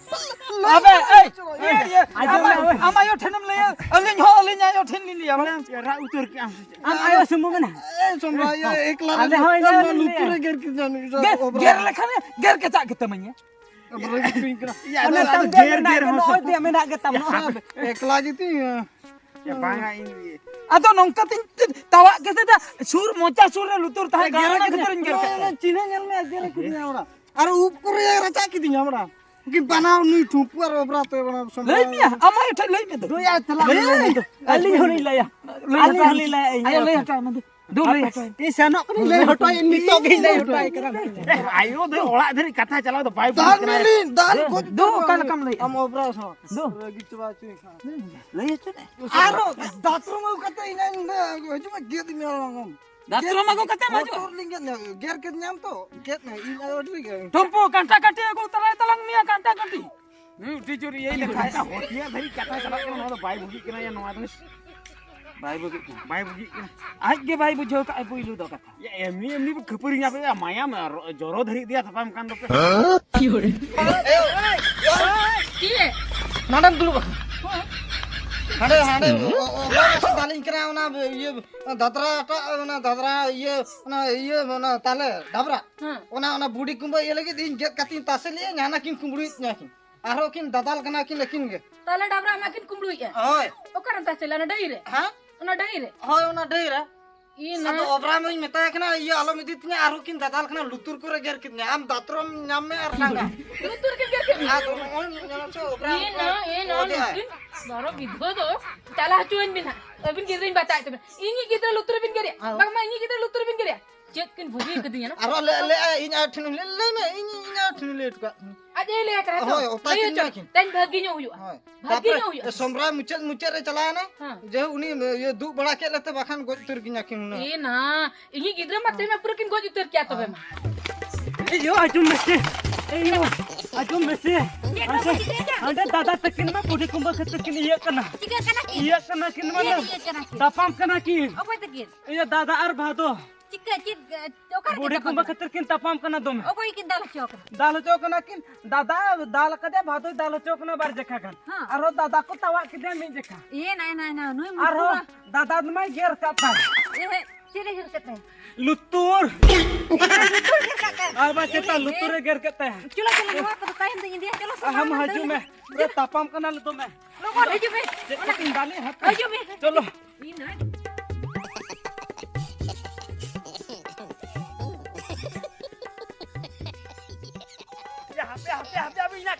ᱟᱵᱮ, ᱮᱭ, ᱤᱭᱟᱹ, ᱤᱭᱟᱹ, ᱟᱢ ᱟᱭᱳ, ᱟᱢ ᱟᱭᱳ ᱴᱷᱮᱱᱮᱢ ᱞᱟᱹᱭᱟ, ᱟᱹᱞᱤᱧ ᱦᱚᱸ ᱟᱹᱞᱤᱧ ᱟᱭᱳ ᱴᱷᱮᱱ ᱞᱤᱧ ᱞᱟᱹᱭᱟ, ᱵᱟᱲᱟᱭᱟᱢ? ᱨᱟᱜ ᱩᱛᱟᱹᱨ ᱠᱮᱜ ᱟᱢ ᱥᱮ ᱪᱮᱫ? ᱟᱢ ᱟᱭᱳ ᱥᱩᱢᱩᱝ ᱢᱮᱱᱟ᱾ ᱮ, ᱥᱚᱢᱨᱟ, ᱤᱭᱟᱹ, ᱮᱠᱞᱟ ᱟᱞᱮ ᱨᱮ ᱦᱚᱸ ᱤᱱᱟᱹ ᱟᱢ ᱫᱚ ᱜᱮᱞᱮ ᱞᱩᱛᱩᱨ ᱞᱟᱹᱭᱟ᱾ ᱨᱮ ᱜᱮᱨ ᱠᱤᱫᱤᱧᱟ ᱱᱩᱭ ᱫᱚ, ᱜᱮᱨ, ᱚᱵᱨᱟ᱾ ᱜᱮᱨ ᱞᱮᱠᱷᱟᱱ ᱜᱮᱨ ᱠᱮᱪᱟᱜ ᱜᱮ ᱛᱟᱢᱟᱹᱧᱟ᱾ ᱚᱵᱨᱟ ᱜᱮ ᱛᱩᱧ ᱠᱟᱱᱟ᱾ ᱭᱟ, ᱚᱱᱮ ᱟᱫᱚ ᱛᱟᱢ ᱜᱮᱨ, ᱜᱮᱨ ᱢᱮᱱᱟᱜ ᱜᱮ, ᱦᱚᱸ ᱱᱚᱜᱼᱚᱭ ᱥᱚᱢ- ᱫᱮ ᱢᱮᱱᱟᱜ ᱜᱮ ᱛᱟᱢ, ᱱᱚᱜᱼᱚᱭ᱾ ᱮᱠᱞᱟ ᱜᱮᱛᱤᱧ, ᱭᱟ, ᱵᱟᱝᱟ, ᱤᱧ ᱤᱭᱟᱹ᱾ ᱟᱫᱚ ᱱᱚᱝᱠᱟ ᱛᱤᱧ ᱛᱟᱣᱟᱜ ᱠᱮᱫᱟ, ᱥᱩᱨ, ᱢᱚᱪᱟ ᱥᱩᱨ ᱨᱮ ᱞᱩᱛᱩᱨ ᱛᱟᱦᱮᱸ ᱠᱟᱱᱟ, ᱚᱱᱟ ᱠᱷᱟᱹᱛᱤᱨ ᱤᱧ ᱜᱮᱨ ᱠᱮᱫᱟ᱾ ᱪᱤᱱᱦᱟᱹ ᱧᱮᱞ ᱢᱮ, ᱜᱮᱨ ᱠᱤᱫᱤᱧᱟ ᱚᱲᱟᱜ᱾ ᱟᱨ ᱩᱵ ᱠᱚᱨᱮ ᱨᱟᱪᱟᱜ ᱠᱤᱫᱤᱧᱟ ᱚᱲᱟᱜ᱾ ᱩᱱᱠᱤᱱ ᱵᱟᱱᱟᱣ ᱱᱩᱭ ᱴᱷᱩᱢᱯᱩ ᱟᱨ ᱚᱵᱨᱟ ᱛᱮ ᱵᱟᱱᱟᱣ ᱥᱚᱢᱵᱷᱟᱣ ᱞᱟᱹᱭ ᱢᱮᱭᱟ, ᱟᱢᱟᱜ ᱴᱷᱮᱱ ᱞᱟᱹᱭ ᱢᱮ ᱫᱚ᱾ ᱞᱟᱹᱭᱟ, ᱪᱟᱞᱟᱜ ᱞᱟᱹᱭ ᱢᱮ᱾ ᱢᱮ ᱫᱚ᱾ ᱟᱹᱞᱤᱧ ᱦᱚᱸᱞᱤᱧ ᱞᱟᱹᱭᱟ᱾ ᱞᱟᱹᱭ ᱟᱹᱞᱤᱧ ᱦᱟᱛᱟᱲ ᱦᱚᱸᱞᱤᱧ ᱢᱮ᱾ ᱞᱟᱹᱭᱟ, ᱤᱧ ᱟᱭᱳ, ᱦᱚᱸ᱾ ᱞᱟᱹᱭ ᱦᱟᱛᱟᱲ ᱢᱮ ᱫᱚ᱾ ᱫᱩ ᱞᱟᱹᱭ ᱟᱯᱮ᱾ ᱦᱟᱛᱟᱲ ᱢᱮ᱾ ᱤᱧ ᱥᱮᱱᱚᱜ ᱠᱟᱹᱱᱟᱹᱧ, ᱞᱟᱹᱭ ᱦᱚᱴᱚᱭᱟᱹᱧ, ᱱᱤᱛᱚᱜ ᱜᱤᱧ ᱞᱟᱹᱭ ᱦᱚᱴᱚᱭ ᱠᱟᱱᱟ᱾ ᱮ, ᱟᱭᱳ ᱫᱚ ᱚᱲᱟᱜ ᱫᱷᱟᱹᱨᱤᱡ ᱠᱟᱛᱷᱟ ᱪᱟᱞᱟᱣ ᱫᱚ ᱵᱟᱭ ᱫᱟᱞ ᱵᱩᱡᱽ ᱠᱟᱱᱟ᱾ ᱢᱮᱞᱤᱧ, ᱫᱟᱞ ᱦᱮᱸ? ᱜᱚᱡ ᱫᱩ ᱩᱛᱟᱹᱨ ᱚᱠᱟ ᱠᱟᱱᱟ᱾ ᱞᱮᱠᱟᱢ ᱞᱟᱹᱭᱮᱜᱼᱟ? ᱟᱢ ᱚᱵᱨᱟ ᱥᱟᱶ᱾ ᱫᱩ᱾ ᱨᱟᱹᱜᱤ ᱪᱟᱵᱟ ᱦᱚᱪᱚᱭ ᱠᱷᱟᱱ᱾ ᱞᱟᱹᱭ ᱦᱚᱪᱚ ᱫᱮ᱾ ᱟᱨᱚ ᱫᱟᱛᱨᱚᱢ ᱟᱹᱜᱩ ᱠᱟᱛᱮ ᱤᱧ, ᱤᱧ ᱦᱤᱡᱩᱜ ᱢᱮ, ᱜᱮᱫ ᱤᱧ ᱢᱮ ᱟᱨᱚ᱾ ᱫᱟᱛᱨᱚᱢ ᱟᱹᱜᱩ ᱠᱟᱛᱮᱢ ᱦᱤᱡᱩᱜᱼᱟ? ᱦᱚᱴᱚᱨ ᱞᱤᱧ ᱜᱮᱫ ᱧᱟᱢ, ᱜᱮᱨ ᱠᱮᱫ ᱧᱟᱢ ᱛᱚ, ᱜᱮᱫ ᱢᱮ, ᱤᱧ ᱟᱨᱚ ᱟᱹᱰᱤ ᱨᱮᱜᱮ᱾ ᱴᱷᱩᱢᱯᱩ, ᱠᱟᱱᱴᱟ ᱠᱟᱹᱴᱤ ᱟᱹᱜᱩ ᱛᱟᱨᱟᱭ ᱛᱟᱞᱟᱝ ᱢᱮᱭᱟ, ᱠᱟᱱᱴᱟ ᱠᱟᱹᱴᱤ᱾ ᱱᱩᱭ ᱟᱹᱰᱤ ᱡᱳᱨ ᱤᱭᱟᱹᱭ ᱞᱮᱠᱷᱟᱭ ᱫᱟ, ᱦᱚᱛᱤᱭᱟ ᱫᱷᱟᱹᱨᱤᱡ ᱠᱟᱛᱷᱟ ᱪᱟᱞᱟᱜ ᱠᱟᱱᱟ, ᱱᱚᱣᱟ ᱫᱚ ᱵᱟᱭ ᱵᱩᱜᱤᱜ ᱠᱟᱱᱟ ᱭᱟ, ᱱᱚᱣᱟ ᱫᱚ᱾ ᱵᱟᱭ ᱵᱩᱜᱤᱜ ᱠᱟᱱᱟ, ᱵᱟᱭ ᱵᱩᱜᱤᱜ ᱠᱟᱱᱟ᱾ ᱟᱡ ᱜᱮ ᱵᱟᱭ ᱵᱩᱡᱷᱟᱹᱣ ᱠᱟᱜᱼᱟ ᱯᱩᱭᱞᱩ ᱫᱚ ᱠᱟᱛᱷᱟ᱾ ᱭᱟ, ᱮᱢᱱᱤ, ᱮᱢᱱᱤ ᱵᱚ ᱠᱷᱟᱹᱯᱟᱹᱨᱤ ᱧᱟᱯᱮ, ᱭᱟ, ᱢᱟᱭᱟᱢ ᱟᱨ ᱡᱚᱨᱚ ᱫᱷᱟᱹᱨᱤᱡ ᱫᱮᱭᱟ ᱛᱟᱯᱟᱢ ᱠᱟᱱ ᱫᱚᱯᱮ᱾ ᱪᱮᱫ? ᱱᱟᱰᱮᱢ ᱫᱩᱲᱩᱵ ᱟᱠᱟᱱᱟ᱾ ᱦᱟᱸᱰᱮ, ᱦᱟᱸᱰᱮ, ᱚ, ᱚ, ᱚ, ᱚ, ᱫᱟᱞᱤᱧ ᱠᱟᱱᱟ ᱚᱱᱟ ᱤᱭᱟᱹ, ᱫᱟᱫᱽᱨᱟ ᱴᱟᱜ, ᱚᱱᱟ ᱫᱟᱫᱽᱨᱟ ᱤᱭᱟᱹ, ᱚᱱᱟ ᱤᱭᱟᱹ, ᱚᱱᱟ ᱛᱟᱞᱮ ᱰᱟᱵᱽᱨᱟ᱾ ᱦᱮᱸ᱾ ᱚᱱᱟ, ᱚᱱᱟ ᱵᱩᱰᱤ ᱠᱩᱢᱵᱟᱹ ᱤᱭᱟᱹ ᱞᱟᱹᱜᱤᱫ ᱤᱧ ᱜᱮᱫ ᱠᱟᱛᱮᱧ ᱛᱟᱥᱮ ᱞᱮᱜᱼᱟ, ᱦᱟᱱᱟ ᱠᱤᱱ ᱠᱩᱢᱵᱽᱲᱩᱭᱮᱫ ᱛᱤᱧᱟ ᱠᱤᱱ᱾ ᱟᱨᱦᱚᱸ ᱠᱤᱱ ᱫᱟᱫᱟᱞ ᱠᱟᱱᱟ ᱠᱤᱱ ᱟᱹᱠᱤᱱ ᱜᱮ᱾ ᱛᱟᱦᱞᱮ ᱰᱟᱵᱨᱟ ᱢᱟ ᱠᱤᱱ ᱠᱩᱢᱵᱽᱲᱩᱭᱮᱫᱼᱟ᱾ ᱦᱳᱭ᱾ ᱚᱠᱟᱨᱮᱢ ᱛᱟᱥᱮ ᱞᱮᱫᱼᱟ? ᱚᱱᱟ ᱰᱟᱹᱦᱤ ᱨᱮ? ᱦᱮᱸ? ᱚᱱᱟ ᱰᱟᱹᱦᱤ ᱨᱮ? ᱦᱳᱭ, ᱚᱱᱟ ᱰᱟᱹᱦᱤ ᱨᱮ᱾ ᱤ ᱱᱟ᱾ ᱟᱫᱚ ᱚᱵᱨᱟ ᱢᱟᱧ ᱢᱮᱛᱟᱭ ᱠᱟᱱᱟ, "ᱤᱭᱟᱹ ᱟᱞᱚᱢ ᱤᱫᱤ ᱛᱤᱧᱟ", ᱟᱨᱦᱚᱸ ᱠᱤᱱ ᱫᱟᱫᱟᱞ ᱠᱟᱱᱟ, ᱞᱩᱛᱩᱨ ᱠᱚᱨᱮ ᱜᱮᱨ ᱠᱮᱫᱤᱧᱟ᱾ ᱟᱢ ᱫᱟᱛᱨᱚᱢ ᱧᱟᱢ ᱢᱮ ᱟᱨ ᱴᱟᱸᱜᱟ᱾ ᱞᱩᱛᱩᱨ ᱠᱤᱱ ᱜᱮᱨ ᱠᱮᱫ ᱢᱮᱭᱟ? ᱟᱫᱚ ᱱᱚᱜᱼᱚᱭ ᱧᱮᱞ ᱢᱮᱥᱮ, ᱚᱵᱨᱟ ᱤ ᱱᱟ, ᱤ ᱱᱟ, ᱚᱡᱮ ᱟᱭ᱾ ᱱᱩᱠᱤᱱ ᱵᱟᱨᱚ ᱜᱤᱫᱽᱨᱟᱹ ᱫᱚ ᱪᱟᱞᱟᱣ ᱦᱚᱪᱚᱣᱟᱹᱧ ᱵᱤᱱ ᱦᱟᱸᱜ᱾ ᱟᱹᱵᱤᱱ ᱜᱤᱫᱽᱨᱟᱹᱧ ᱵᱟᱪᱟᱭᱮᱫ ᱛᱟᱵᱤᱱᱟ᱾ ᱤᱧᱤᱡ ᱜᱤᱫᱽᱨᱟᱹ ᱞᱩᱛᱩᱨ ᱨᱮᱵᱤᱱ ᱜᱮᱨᱮᱫᱼᱟ? ᱟᱨ ᱵᱟᱝᱢᱟ ᱤᱧᱤᱡ ᱜᱤᱫᱽᱨᱟᱹ ᱞᱩᱛᱩᱨ ᱨᱮᱵᱤᱱ ᱜᱮᱨᱮᱫᱼᱟ? ᱪᱮᱫ ᱠᱤᱱ ᱵᱷᱟᱹᱜᱤ ᱠᱟᱹᱫᱤᱧᱟ ᱱᱚᱣᱟ? ᱟᱨᱚ ᱞᱟᱹᱭ, ᱞᱟᱹᱭ, ᱤᱧ ᱟᱡ ᱴᱷᱮᱱ ᱞᱟᱹᱭ, ᱞᱟᱹᱭ ᱢᱮ, ᱤᱧ, ᱤᱧ ᱟᱡ ᱴᱷᱮᱱ ᱞᱟᱹᱭ ᱦᱚᱴᱚ ᱠᱟᱜ ᱠᱟᱱᱟ᱾ ᱟᱡ ᱮ ᱞᱟᱹᱭ ᱟᱠᱟᱫᱟ ᱛᱚ? ᱦᱳᱭ, ᱚᱠᱟ ᱞᱟᱹᱭ ᱠᱤᱱ ᱦᱚᱪᱚ, ᱠᱤᱱ? ᱛᱮᱦᱮᱧ ᱵᱷᱟᱹᱜᱤ ᱧᱚᱜ ᱦᱩᱭᱩᱜᱼᱟ᱾ ᱦᱳᱭ᱾ ᱵᱷᱟᱹᱜᱤ ᱛᱟᱯᱚᱨᱮ ᱧᱚᱜ ᱦᱩᱭᱩᱜᱼᱟ᱾ ᱥᱚᱢᱨᱟ ᱢᱩᱪᱟᱹᱫ, ᱢᱩᱪᱟᱹᱫ ᱨᱮ ᱪᱟᱞᱟᱣ ᱮᱱᱟ᱾ ᱦᱮᱸ᱾ ᱡᱮ ᱩᱱᱤ ᱤᱭᱟᱹ ᱫᱩᱜ ᱵᱟᱲᱟ ᱠᱮᱫ ᱞᱮᱛᱮ ᱵᱟᱠᱷᱟᱱ ᱜᱚᱡ ᱩᱛᱟᱹᱨ ᱠᱤᱧᱟ ᱠᱤᱱ ᱦᱩᱱᱟᱹᱝ᱾ ᱮ ᱱᱟ, ᱤᱧᱤᱡ ᱜᱤᱫᱽᱨᱟᱹ ᱢᱟ ᱛᱮᱦᱮᱧ ᱢᱟ ᱯᱩᱨᱟᱹ ᱠᱤᱱ ᱜᱚᱡ ᱩᱛᱟᱹᱨ ᱠᱮᱭᱟ ᱛᱚᱵᱮ ᱢᱟ᱾ ᱮ ᱭᱳ, ᱟᱸᱡᱚᱢ ᱢᱮᱥᱮ᱾ ᱮ ᱭᱳ, ᱟᱸᱡᱚᱢ ᱢᱮᱥᱮ᱾ ᱪᱮᱫ ᱦᱟᱸᱰᱮ, ᱠᱚ ᱪᱤᱠᱟᱹᱭᱮᱫᱟ? ᱦᱟᱸᱰᱮ ᱫᱟᱫᱟ ᱛᱟᱹᱠᱤᱱ ᱢᱟ ᱵᱩᱰᱷᱤ ᱠᱩᱢᱵᱟᱹ ᱠᱷᱟᱹᱛᱤᱨ ᱠᱤᱱ ᱤᱭᱟᱹᱜ ᱠᱟᱱᱟ᱾ ᱪᱤᱠᱟᱹᱜ ᱠᱟᱱᱟ ᱠᱤᱱ? ᱤᱭᱟᱹᱜ ᱠᱟᱱᱟ ᱠᱤᱱ ᱢᱟᱱᱮ᱾ ᱪᱮᱫ ᱤᱭᱟᱹᱜ ᱠᱟᱱᱟ ᱠᱤᱱ? ᱛᱟᱯᱟᱢ ᱠᱟᱱᱟ ᱠᱤᱱ᱾ ᱚᱠᱚᱭ ᱛᱟᱹᱠᱤᱱ? ᱤᱭᱟᱹ ᱫᱟᱫᱟ ᱟᱨ ᱵᱷᱟᱫᱚ᱾ ᱪᱤᱠᱟᱹ, ᱪᱮᱫ, ᱚᱠᱟ ᱨᱮ ᱵᱩᱰᱷᱤ ᱠᱤᱱ ᱠᱩᱢᱵᱟᱹ ᱛᱟᱯᱟᱢ ᱠᱟᱱᱟ? ᱠᱷᱟᱹᱛᱤᱨ ᱠᱤᱱ ᱛᱟᱯᱟᱢ ᱠᱟᱱᱟ ᱫᱚᱢᱮ᱾ ᱚᱠᱚᱭ ᱠᱤᱱ ᱫᱟᱞ ᱦᱚᱪᱚ ᱠᱟᱱᱟ? ᱫᱟᱞ ᱦᱚᱪᱚ ᱠᱟᱱᱟ ᱠᱤᱱ, ᱫᱟᱫᱟ ᱫᱟᱞ ᱠᱟᱫᱮᱭᱟ, ᱵᱷᱟᱫᱚᱭ ᱫᱟᱞ ᱦᱚᱪᱚ ᱠᱟᱱᱟ ᱵᱟᱨ ᱡᱮᱠᱷᱟ ᱜᱟᱱ᱾ ᱦᱮᱸ᱾ ᱟᱨᱦᱚᱸ ᱫᱟᱫᱟ ᱠᱚ ᱛᱟᱣᱟᱜ ᱠᱮᱫᱮᱭᱟ ᱢᱤᱫ ᱡᱮᱠᱷᱟ᱾ ᱮ ᱱᱟᱭ, ᱱᱟᱭ, ᱱᱟᱭ, ᱱᱩᱭ ᱢᱩᱨᱠᱷᱩ ᱟᱨᱦᱚᱸ ᱢᱟ᱾ ᱫᱟᱫᱟ ᱢᱟᱭ ᱜᱮᱨ ᱠᱟᱫ ᱛᱟᱭ᱾ ᱮ ᱦᱮᱸ, ᱪᱮᱫ ᱮ ᱜᱮᱨ ᱠᱟᱫ ᱛᱟᱭ? ᱞᱩᱛᱩᱨ᱾ ᱞᱩᱛᱩᱨ ᱜᱮᱨ ᱠᱟᱫ ᱛᱟᱭ? ᱟᱨ ᱵᱟ ᱪᱮᱛᱟ ᱮ, ᱞᱩᱛᱩᱨ ᱮ ᱜᱮᱨ ᱠᱮᱫ ᱛᱟᱭᱟ᱾ ᱪᱚᱞᱚ, ᱪᱚᱞᱚ, ᱱᱚᱣᱟ ᱠᱚᱫᱚ ᱛᱟᱭᱚᱢ ᱛᱮᱧ ᱤᱫᱤᱭᱟ᱾ ᱪᱚᱞᱚ, ᱥᱚᱢᱵᱷᱟᱞ ᱟᱢ ᱢᱮ, ᱦᱤᱡᱩᱜ ᱫᱟᱹᱲ ᱢᱮ᱾ ᱢᱮ᱾ ᱯᱩᱨᱟᱹ ᱛᱟᱯᱟᱢ ᱠᱟᱱᱟ ᱞᱮ ᱫᱚᱢᱮ᱾ ᱞᱚᱜᱚᱱ ᱦᱤᱡᱩᱜ ᱢᱮ᱾ ᱪᱮᱫ ᱚᱱᱟ ᱠᱚᱛᱤᱧ ᱫᱟᱞᱮ ᱦᱟᱯᱮ᱾ ᱦᱤᱡᱩᱜ ᱢᱮ᱾ ᱪᱚᱞᱚ᱾ ᱤᱧ ᱱᱟᱭ᱾ ᱦᱟᱯᱮ, ᱦᱟᱯᱮ, ᱦᱟᱯᱮ, ᱦᱟᱯᱮ, ᱤᱧᱟᱹᱜ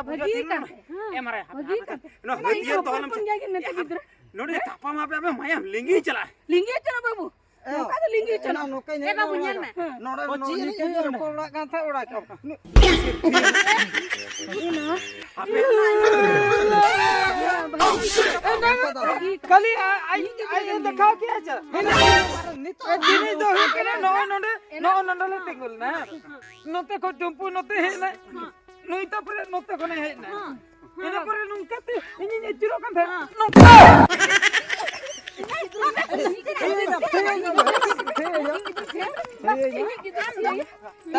ᱵᱩᱡᱷᱟᱹᱣ ᱵᱷᱟᱹᱜᱤ ᱛᱤᱨ ᱠᱟᱱ ᱨᱮ᱾ ᱛᱟᱦᱮᱸ᱾ ᱮ ᱢᱟᱨᱟᱭ, ᱦᱟᱯᱮ, ᱵᱷᱟᱹᱜᱤ ᱦᱟᱯᱮ, ᱠᱟᱱ ᱛᱟᱦᱮᱸ᱾ ᱱᱚᱣᱟ ᱮᱱᱟ ᱦᱟᱹᱛᱭᱟᱹᱨ ᱤᱧ ᱫᱚᱦᱚ ᱦᱚᱯᱚᱱ ᱞᱮᱢ ᱦᱚᱯᱚᱱ ᱜᱮᱭᱟ ᱠᱤᱱ ᱢᱮᱱᱛᱮ ᱜᱤᱫᱽᱨᱟᱹ᱾ ᱱᱚᱰᱮ ᱛᱟᱯᱟᱢ ᱟᱯᱮ, ᱟᱯᱮ ᱢᱟᱭᱟᱢ ᱞᱤᱸᱜᱤ ᱪᱟᱞᱟᱜᱼᱟ᱾ ᱞᱤᱸᱜᱤ ᱪᱟᱞᱟᱜ ᱵᱟᱹᱵᱩ᱾ ᱮ, ᱱᱚᱝᱠᱟ ᱫᱚ ᱞᱤᱸᱜᱤ ᱚᱱᱟ ᱪᱟᱞᱟᱜ᱾ ᱱᱚᱝᱠᱟᱧ ᱮ ᱵᱟᱹᱵᱩ, ᱧᱮᱞ ᱢᱮ᱾ ᱱᱚᱰᱮ ᱚ, ᱱᱚᱰᱮ ᱪᱮᱫ ᱱᱤᱝᱠᱟᱹ ᱦᱩᱭᱩᱜ ᱜᱮ ᱠᱟᱱᱟ? ᱨᱚᱯᱚᱲ ᱚᱲᱟᱜ ᱠᱟᱱ ᱛᱟᱦᱮᱸᱫ, ᱚᱲᱟᱜ ᱠᱚ᱾ ᱟᱯᱮ ᱠᱷᱟᱹᱞᱤ ᱟ-, ᱟᱡ, ᱟᱡ ᱮ ᱫᱮᱠᱷᱟᱣ ᱠᱮᱜᱼᱟ ᱪᱮ? ᱱᱤᱛᱚᱜ ᱮ, ᱡᱤᱱᱤᱥ ᱫᱚ ᱦᱩᱭᱩᱜ ᱠᱟᱱᱟ, ᱱᱚᱜᱼᱚᱭ ᱱᱚᱰᱮ, ᱱᱚᱜᱼᱚᱭ ᱱᱚᱰᱮ ᱞᱮ ᱛᱤᱸᱜᱩ ᱞᱮᱱᱟ, ᱦᱮᱸ? ᱱᱚᱛᱮ ᱠᱷᱚᱱ ᱴᱩᱢᱯᱩ ᱱᱚᱛᱮ ᱦᱮᱡ ᱮᱱᱟᱭ, ᱱᱩᱭ ᱛᱟᱯᱚᱨᱮ ᱱᱚᱛᱮ ᱠᱷᱚᱱᱮ ᱦᱮᱡ ᱮᱱᱟᱭ᱾ ᱤᱱᱟᱹ ᱯᱚᱨᱮ ᱱᱚᱝᱠᱟᱛᱮ ᱤᱧᱤᱧ ᱟᱹᱪᱩᱨᱚᱜ ᱠᱟᱱ ᱛᱟᱦᱮᱸᱫ, ᱱᱚᱝᱠᱟ᱾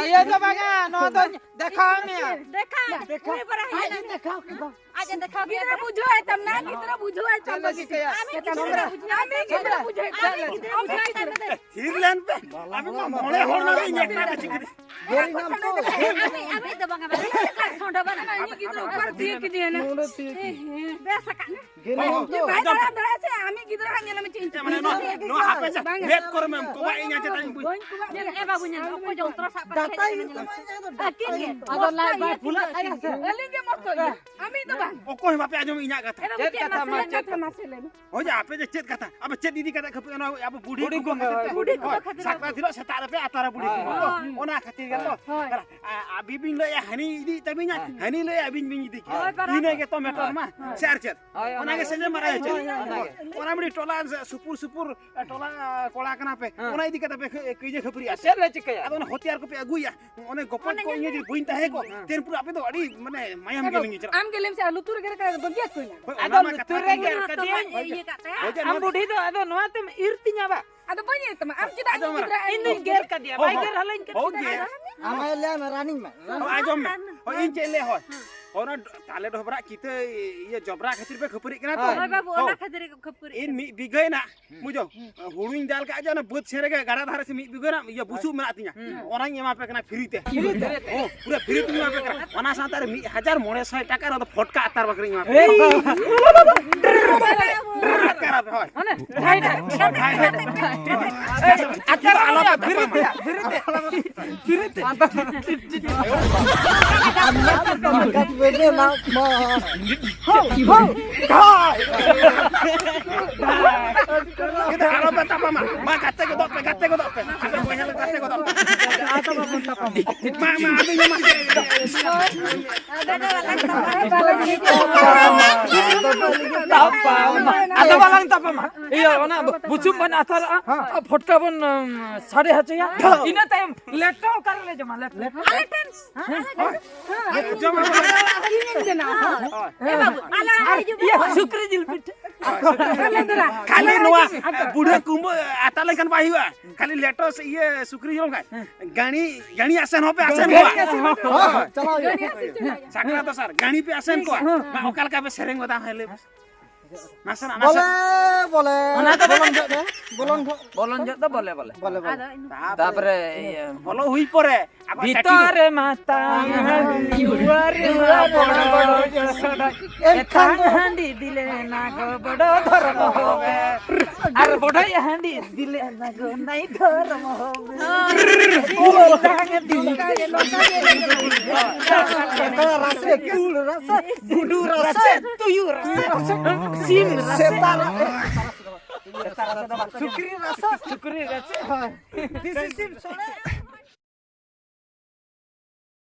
ᱤᱭᱟᱹ ᱫᱚ ᱵᱟᱝᱟ, ᱱᱚᱣᱟ ᱫᱚ ᱫᱮᱠᱷᱟᱣ ᱢᱮᱭᱟ᱾ ᱫᱮᱠᱷᱟ, ᱫᱮᱠᱷᱟ᱾ ᱩᱱᱤ ᱯᱚᱨᱮ ᱦᱮᱡ ᱮᱱ᱾ ᱫᱮᱠᱷᱟᱣ ᱠᱮᱫᱟ᱾ ᱜᱤᱫᱽᱨᱟᱹ ᱵᱩᱡᱷᱟᱹᱣ ᱟᱭ ᱛᱟᱢ ᱱᱟ, ᱜᱤᱫᱽᱨᱟᱹ ᱵᱩᱡᱷᱟᱹᱣ ᱟᱭ ᱛᱟᱢ ᱱᱟ᱾ ᱟᱢ ᱜᱤᱫᱽᱨᱟᱹ ᱵᱩᱡᱷᱟᱹᱣ ᱟᱭ ᱛᱟᱢ ᱱᱟ᱾ ᱛᱷᱤᱨ ᱞᱮᱱ ᱯᱮ᱾ ᱟᱯᱮ ᱢᱟ ᱢᱚᱬᱮ ᱦᱚᱲ ᱱᱟᱞᱮ ᱤᱧ ᱮᱠᱞᱟ ᱨᱮ ᱪᱤᱠᱟᱹ ᱟᱢᱤᱡ ᱫᱚ ᱵᱟᱝᱟ, ᱵᱟᱝᱟ᱾ ᱥᱚᱸᱰᱚ ᱵᱟᱝᱟ᱾ ᱤᱧᱤᱡ ᱜᱤᱫᱽᱨᱟᱹ ᱚᱠᱟ ᱨᱮ ᱛᱤᱭᱟᱹᱜ ᱠᱮᱫᱮᱭᱟ ᱱᱟ? ᱵᱮᱥ ᱟᱠᱟᱱ᱾ ᱵᱟᱭ ᱫᱟᱬᱟ ᱫᱟᱲᱮᱭᱟᱜᱼᱟ ᱥᱮ, ᱟᱢᱤᱡ ᱜᱤᱫᱽᱨᱟᱹ ᱦᱟᱸᱜ ᱧᱮᱞᱮ ᱢᱮ ᱪᱮᱫ ᱤᱧ ᱪᱤᱠᱟᱹᱭᱟ᱾ ᱱᱚᱣᱟ ᱦᱟᱯᱮ ᱥᱮ, ᱵᱟᱝᱟ᱾ ᱢᱮᱫ ᱠᱚᱨᱮ ᱢᱮᱢ ᱠᱚᱵᱟ ᱤᱧ ᱟᱡ ᱛᱟᱹᱧ ᱵᱩᱡᱽ᱾ ᱧᱮᱞ ᱮ ᱵᱟᱹᱵᱩ ᱧᱮᱞ ᱢᱮ, ᱚᱠᱚᱭ ᱡᱚᱱᱛᱨᱚ ᱥᱟᱵ ᱠᱟᱛᱮ ᱦᱮᱡ ᱠᱟᱱᱟ ᱧᱮᱞ ᱢᱮ᱾ ᱟᱹᱠᱤᱱ ᱜᱮ᱾ ᱟᱫᱚ ᱞᱟᱡ ᱵᱟᱭ ᱯᱷᱩᱞᱟᱜ ᱛᱟᱭᱟ ᱥᱮ᱾ ᱟᱹᱞᱤᱧ ᱜᱮ ᱢᱚᱥᱛᱚ ᱤᱭᱟᱹ, ᱟᱢᱤᱡ ᱫᱚ ᱵᱟᱝ᱾ ᱚᱠᱚᱭ ᱦᱚᱸ ᱵᱟᱯᱮ ᱟᱸᱡᱚᱢ ᱤᱧᱟᱹᱜ ᱠᱟᱛᱷᱟ᱾ ᱮ ᱵᱟᱹᱵᱩ, ᱪᱮᱫ ᱪᱮᱫ ᱠᱟᱛᱷᱟ ᱢᱟᱥᱮ ᱢᱟ, ᱞᱟᱹᱭ ᱢᱮ? ᱪᱮᱫ ᱠᱟᱛᱷᱟ ᱢᱟᱥᱮ ᱞᱟᱹᱭ ᱢᱮ? ᱦᱳᱭ ᱡᱮ ᱟᱯᱮ ᱡᱮ ᱪᱮᱫ ᱠᱟᱛᱷᱟ, ᱟᱯᱮ ᱪᱮᱫ ᱤᱫᱤ ᱠᱟᱛᱮ ᱠᱷᱟᱹᱯᱟᱹᱨᱤ ᱚᱱᱟ ᱟᱵᱚ ᱵᱩᱰᱷᱤ ᱵᱩᱰᱷᱤ ᱠᱚ ᱠᱚ ᱠᱷᱟᱹᱛᱤᱨ ᱛᱮ? ᱠᱷᱟᱹᱛᱤᱨ᱾ ᱵᱩᱰᱷᱤ ᱠᱚ ᱦᱳᱭ, ᱠᱷᱟᱹᱛᱤᱨ ᱛᱮ᱾ ᱥᱟᱠᱨᱟᱛ ᱦᱤᱞᱳᱜ ᱥᱮᱛᱟᱜ ᱨᱮᱯᱮ ᱟᱛᱟᱨᱟ ᱵᱩᱰᱷᱤ ᱠᱚ᱾ ᱦᱳᱭ᱾ ᱚᱱᱟ ᱠᱷᱟᱹᱛᱤᱨ ᱜᱮ ᱛᱚ᱾ ᱦᱳᱭ᱾ ᱟᱨ ᱟ-, ᱟᱹᱵᱤᱱ ᱵᱤᱱ ᱞᱟᱹᱭᱟ ᱦᱟᱹᱱᱤ ᱤᱫᱤᱭ ᱛᱟᱹᱵᱤᱧᱟ, ᱦᱮᱸ᱾ ᱦᱟᱹᱱᱤ ᱞᱟᱹᱭᱟ ᱟᱹᱵᱤᱱ ᱵᱤᱱ ᱤᱫᱤ ᱠᱮᱭᱟ᱾ ᱦᱳᱭ, ᱵᱟᱨᱟ ᱤᱱᱟᱹ ᱜᱮᱛᱚ ᱢᱮᱴᱟᱨ ᱢᱟ᱾ ᱦᱳᱭ᱾ ᱥᱮ ᱟᱨ ᱪᱮᱫ? ᱦᱳᱭ, ᱚᱱᱟ ᱚᱱᱟ ᱜᱮ ᱜᱮ᱾ ᱥᱮ ᱡᱮ ᱢᱟᱨᱟᱝ ᱦᱳᱭ, ᱪᱮᱫ? ᱦᱳᱭ, ᱚᱱᱟ ᱜᱮ᱾ ᱚᱱᱟ ᱢᱤᱫᱴᱤᱡ ᱴᱚᱞᱟ ᱥᱮ ᱥᱩᱯᱩᱨ ᱥᱩᱯᱩᱨ ᱴᱚᱞᱟ ᱠᱚᱲᱟ ᱠᱟᱱᱟ ᱯᱮ, ᱦᱮᱸ᱾ ᱚᱱᱟ ᱤᱫᱤ ᱠᱟᱛᱮ ᱯᱮ ᱠᱟᱹᱭᱡᱟᱹ ᱠᱷᱟᱹᱯᱟᱹᱨᱤᱜᱼᱟ᱾ ᱪᱮᱫ ᱞᱮ ᱪᱤᱠᱟᱹᱭᱟ? ᱟᱫᱚ ᱚᱱᱟ ᱦᱚᱛᱤᱭᱟᱨ ᱠᱚᱯᱮ ᱟᱹᱜᱩᱭᱟ, ᱚᱱᱮ ᱜᱚᱯᱚᱡ ᱚᱱᱮ ᱠᱚ ᱧᱮᱞ ᱤᱧ ᱡᱩᱫᱤ ᱵᱟᱹᱧ ᱛᱟᱦᱮᱸ ᱠᱚᱜ, ᱦᱮᱸ᱾ ᱛᱮᱱ ᱯᱩᱨᱟᱹ ᱟᱯᱮ ᱫᱚ ᱟᱹᱰᱤ ᱢᱟᱱᱮ ᱢᱟᱭᱟᱢ ᱜᱮ ᱞᱤᱸᱜᱤ ᱪᱟᱞᱟᱜ᱾ ᱟᱢ ᱜᱮ ᱞᱟᱹᱭ ᱢᱮᱥᱮ, ᱟᱨ ᱞᱩᱛᱩᱨ ᱨᱮᱜᱮ ᱨᱮᱠᱷᱟ ᱵᱟᱹᱜᱤᱭᱟ ᱠᱚ ᱤᱧ᱾ ᱦᱳᱭ, ᱟᱫᱚ ᱚᱱᱟ ᱢᱟ ᱞᱩᱛᱩᱨ ᱠᱟᱛᱷᱟ ᱨᱮ ᱠᱟᱱ ᱜᱮ᱾ ᱜᱮᱨ ᱠᱟᱫᱮᱭᱟᱹᱧ᱾ ᱦᱳᱭ, ᱡᱮ ᱟᱢ ᱱᱚᱣᱟ ᱵᱩᱰᱷᱤ ᱫᱚ ᱟᱫᱚ ᱱᱚᱣᱟ ᱛᱮᱢ ᱤᱨ ᱛᱤᱧᱟ ᱵᱟ? ᱟᱫᱚ ᱵᱟᱹᱧ ᱤᱨ ᱛᱟᱢᱟ, ᱟᱢ ᱪᱮᱫᱟᱜ ᱤᱧ ᱫᱩᱧ ᱜᱮᱨ ᱠᱟᱫᱮᱭᱟ, ᱦᱳ, ᱵᱟᱭ ᱦᱳ᱾ ᱜᱮᱨ ᱦᱟᱞᱟᱧ ᱠᱟᱱ ᱦᱳ, ᱛᱤᱧᱟ? ᱜᱮ᱾ ᱟᱢ ᱞᱟᱹᱭ ᱢᱮ, ᱨᱟᱱᱤᱝ ᱢᱮ, ᱨᱟᱱᱤᱝ ᱦᱳ, ᱢᱮ᱾ ᱟᱸᱡᱚᱢ ᱢᱮ᱾ ᱦᱳ, ᱤᱧ ᱪᱮᱫ ᱞᱟᱹᱭ ᱦᱳᱭ᱾ ᱚᱱᱟ ᱰ-, ᱛᱟᱞᱮ ᱰᱚᱵᱨᱟ ᱠᱤᱛᱟᱹ ᱤᱭᱟᱹ ᱡᱚᱵᱨᱟ ᱠᱷᱟᱹᱛᱤᱨ ᱯᱮ ᱠᱷᱟᱹᱯᱟᱹᱨᱤᱜ ᱠᱟᱱᱟ ᱛᱚ? ᱦᱳᱭ ᱵᱟᱹᱵᱩ, ᱦᱳ᱾ ᱚᱱᱟ ᱠᱷᱟᱹᱛᱤᱨ ᱜᱮ ᱠᱷᱟᱹᱯᱟᱹᱨᱤᱜ ᱤᱧ ᱠᱟᱱᱟ᱾ ᱢᱤᱫ ᱵᱤᱜᱷᱟᱹᱭᱮᱱᱟ, ᱦᱩᱸ᱾ ᱵᱩᱡᱷᱟᱹᱣ? ᱦᱩᱸ᱾ ᱦᱩᱲᱩᱧ ᱫᱟᱞ ᱠᱟᱜᱼᱟ ᱡᱮ ᱚᱱᱟ ᱵᱟᱹᱫᱽ ᱥᱮᱫ ᱨᱮᱜᱮ ᱜᱟᱰᱟ ᱫᱷᱟᱨᱮ ᱥᱮ ᱢᱤᱫ ᱵᱤᱜᱷᱟᱹ ᱨᱮᱱᱟᱜ ᱤᱭᱟᱹ ᱵᱩᱥᱩᱵ ᱢᱮᱱᱟᱜ ᱛᱤᱧᱟ᱾ ᱦᱩᱸ᱾ ᱚᱱᱟᱧ ᱮᱢᱟ ᱯᱮ ᱠᱟᱱᱟ free ᱛᱮ᱾ Free ᱛᱮ? ᱦᱚᱸ, ᱯᱩᱨᱟᱹ free ᱛᱮᱧ ᱮᱢᱟ ᱯᱮ ᱠᱟᱱᱟ᱾ ᱚᱱᱟ ᱥᱟᱶᱛᱮ ᱟᱨ ᱢᱤᱫ ᱦᱟᱡᱟᱨ ᱢᱚᱬᱮ ᱥᱟᱭ ᱴᱟᱠᱟ ᱨᱮ ᱟᱫᱚ ᱯᱷᱚᱴᱠᱟ ᱟᱛᱟᱨ ᱵᱟᱠᱷᱨᱟᱧ ᱮᱢᱟ ᱯᱮ ᱠᱟᱱᱟ᱾ ᱮᱭ! ᱟᱛᱟᱨ ᱟᱯᱮ, ᱦᱳᱭ᱾ ᱢᱟᱱᱮ, ᱡᱟᱦᱟᱸᱭ ᱴᱷᱮᱱ᱾ ᱦᱳᱭ, ᱦᱳᱭ, ᱦᱳᱭ᱾ ᱮᱭ, ᱟᱛᱟᱨ ᱟᱞᱚ ᱯᱮ ᱛᱟᱯᱟᱢᱟ᱾ Free ᱛᱮ, free ᱛᱮ᱾ Free ᱛᱮ᱾ ᱟᱫᱚ ᱵᱮᱵᱮ ᱞᱟᱜ ᱢᱟ᱾ ᱦᱳ, ᱦᱳ᱾ ᱟᱫᱚ ᱟᱞᱚ ᱯᱮ ᱛᱟᱯᱟᱢᱟ᱾ ᱢᱟ, ᱜᱟᱛᱮ ᱜᱚᱫᱚᱜ ᱯᱮ, ᱜᱟᱛᱮ ᱜᱚᱫᱚᱜ ᱯᱮ᱾ ᱟᱯᱮ ᱵᱚᱭᱦᱟ ᱞᱮ ᱜᱟᱛᱮ ᱜᱚᱫᱚᱜ ᱯᱮ᱾ ᱟᱫᱚ ᱵᱟᱵᱚᱱ ᱛᱟᱯᱟᱢᱟ᱾ ᱢᱟ, ᱢᱟ, ᱟᱹᱵᱤᱱ ᱜᱮ ᱢᱟ᱾ ᱛᱟᱯᱟᱢᱟ᱾ ᱟᱫᱚ ᱵᱟᱞᱟᱝ ᱛᱟᱯᱟᱢᱟ᱾ ᱤᱭᱟᱹ, ᱚᱱᱟ ᱵᱩᱥᱩᱵ ᱵᱚᱱ ᱟᱛᱟᱨᱟᱜᱼᱟ, ᱦᱮᱸ᱾ ᱟᱨ ᱯᱷᱚᱴᱠᱟ ᱵᱚᱱ, ᱩᱢ, ᱥᱟᱰᱮ ᱦᱚᱪᱚᱭᱟ᱾ ᱦᱮᱸ᱾ ᱤᱱᱟᱹ ᱛᱟᱭᱚᱢ ᱞᱮᱴᱚ ᱚᱠᱟ ᱨᱮᱞᱮ ᱡᱚᱢᱟ? ᱞᱮᱴᱚ? ᱞᱮᱴᱚ? ᱦᱮᱸ? ᱦᱮᱸ? ᱡᱚᱢ ᱟᱵᱚ᱾ ᱤᱧᱤᱧ ᱵᱮᱱᱟᱣᱟ᱾ ᱦᱳᱭ᱾ ᱮ ᱵᱟᱹᱵᱩ, ᱟᱞᱮ ᱚᱲᱟᱜ ᱟᱨ ᱦᱤᱡᱩᱜ ᱤᱭᱟᱹ, ᱢᱮ᱾ ᱥᱩᱠᱨᱤ ᱡᱤᱞ ᱯᱤᱴᱷᱟᱹ᱾ ᱦᱳᱭ, ᱥᱩᱠᱨᱤ ᱡᱤᱞ ᱯᱤᱴᱷᱟᱹ᱾ ᱠᱷᱟᱹᱞᱤ ᱱᱚᱣᱟ ᱵᱩᱰᱷᱟᱹ ᱠᱩᱢᱵᱟᱹ ᱟᱛᱟ ᱞᱮᱱᱠᱷᱟᱱ ᱵᱟᱭ ᱦᱩᱭᱩᱜᱼᱟ᱾ ᱠᱷᱟᱹᱞᱤ ᱞᱮᱴᱚ ᱥᱮ ᱤᱭᱟᱹ ᱥᱩᱠᱨᱤ ᱡᱤᱞ ᱠᱷᱟᱱ᱾ ᱦᱮᱸ᱾ ᱜᱟᱹᱲᱤ ᱜᱟᱹᱲᱤ ᱟᱥᱮᱱ ᱦᱚᱸᱯᱮ ᱟᱥᱮᱱ ᱠᱚᱣᱟ᱾ ᱦᱳᱭ, ᱦᱳᱭ, ᱪᱟᱞᱟᱣ ᱦᱩᱭᱩᱜᱼᱟ᱾ ᱥᱟᱠᱨᱟᱛ ᱫᱚᱥᱟᱨ ᱜᱟᱹᱲᱤ ᱯᱮ ᱟᱥᱮᱱ ᱠᱚᱣᱟ᱾ ᱢᱟ, ᱚᱠᱟ ᱞᱮᱠᱟ ᱯᱮ ᱥᱮᱨᱮᱧ ᱜᱚᱫᱟ, ᱦᱮᱸ, ᱞᱟᱹᱭ ᱢᱮ᱾ ᱱᱟᱥᱮᱱᱟᱜ, ᱵᱚᱞᱮ, ᱱᱟᱥᱮᱱᱟᱜ᱾ ᱵᱚᱞᱮ᱾ ᱚᱱᱟ ᱫᱚ ᱵᱚᱞᱚᱱ ᱡᱚᱦᱚᱜ ᱫᱚ, ᱵᱚᱞᱚᱱ ᱡᱚᱦᱚᱜ᱾ ᱵᱚᱞᱚᱱ ᱡᱚᱦᱚᱜ ᱫᱚ ᱵᱚᱞᱮ, ᱵᱚᱞᱮ᱾ ᱵᱚᱞᱮ, ᱵᱚᱞᱮ᱾ ᱟᱫᱚ ᱤᱧ ᱫᱚ ᱛᱟᱯᱚᱨᱮ, ᱤᱭᱟᱹ, ᱵᱚᱞᱚ ᱦᱩᱭ ᱯᱚᱨᱮ ᱟᱵᱚ ᱵᱷᱤᱛᱚᱨ ᱪᱟᱹᱴᱤ ᱨᱮ ᱢᱟᱛᱟᱝ ᱦᱟᱺᱰᱤ, ᱫᱩᱣᱟᱹᱨ ᱨᱮ ᱢᱟ ᱵᱚᱲᱚ ᱡᱚᱥᱚ ᱰᱚᱡ᱾ ᱮᱱᱠᱷᱟᱱ ᱮᱛᱟᱝ ᱦᱟᱺᱰᱤ ᱫᱤᱞᱮ ᱱᱟ ᱜᱚ ᱵᱚᱰᱚ ᱫᱷᱚᱨᱚᱢ ᱦᱚᱵᱮ᱾ ᱟᱨ ᱵᱚᱰᱚᱭ ᱦᱟᱺᱰᱤ ᱫᱤᱞᱮ ᱱᱟ ᱜᱚ ᱱᱟᱭ ᱫᱷᱚᱨᱚᱢ ᱦᱚᱵᱮ᱾ ᱮᱛᱟᱝ ᱦᱟᱺᱰᱤ ᱫᱤᱞᱮ ᱱᱟ ᱜᱚ ᱨᱟᱥᱮ, ᱜᱩᱰᱩ ᱨᱟᱥᱮ, ᱜᱩᱰᱩ ᱨᱟᱥᱮ, ᱛᱩᱭᱩ ᱨᱟᱥᱮ, ᱥᱤᱢ ᱨᱟᱥᱮ, ᱥᱮᱛᱟ ᱨᱟᱥᱮ, ᱥᱮᱛᱟ ᱨᱟᱥᱮ ᱫᱚ ᱵᱟᱝ, ᱥᱩᱠᱨᱤ ᱨᱟᱥᱮ, ᱥᱩᱠᱨᱤ ᱨᱟᱥᱮ, ᱦᱳᱭ᱾ ᱫᱮᱥᱤ ᱥᱤᱢ ᱥᱚᱲᱮ᱾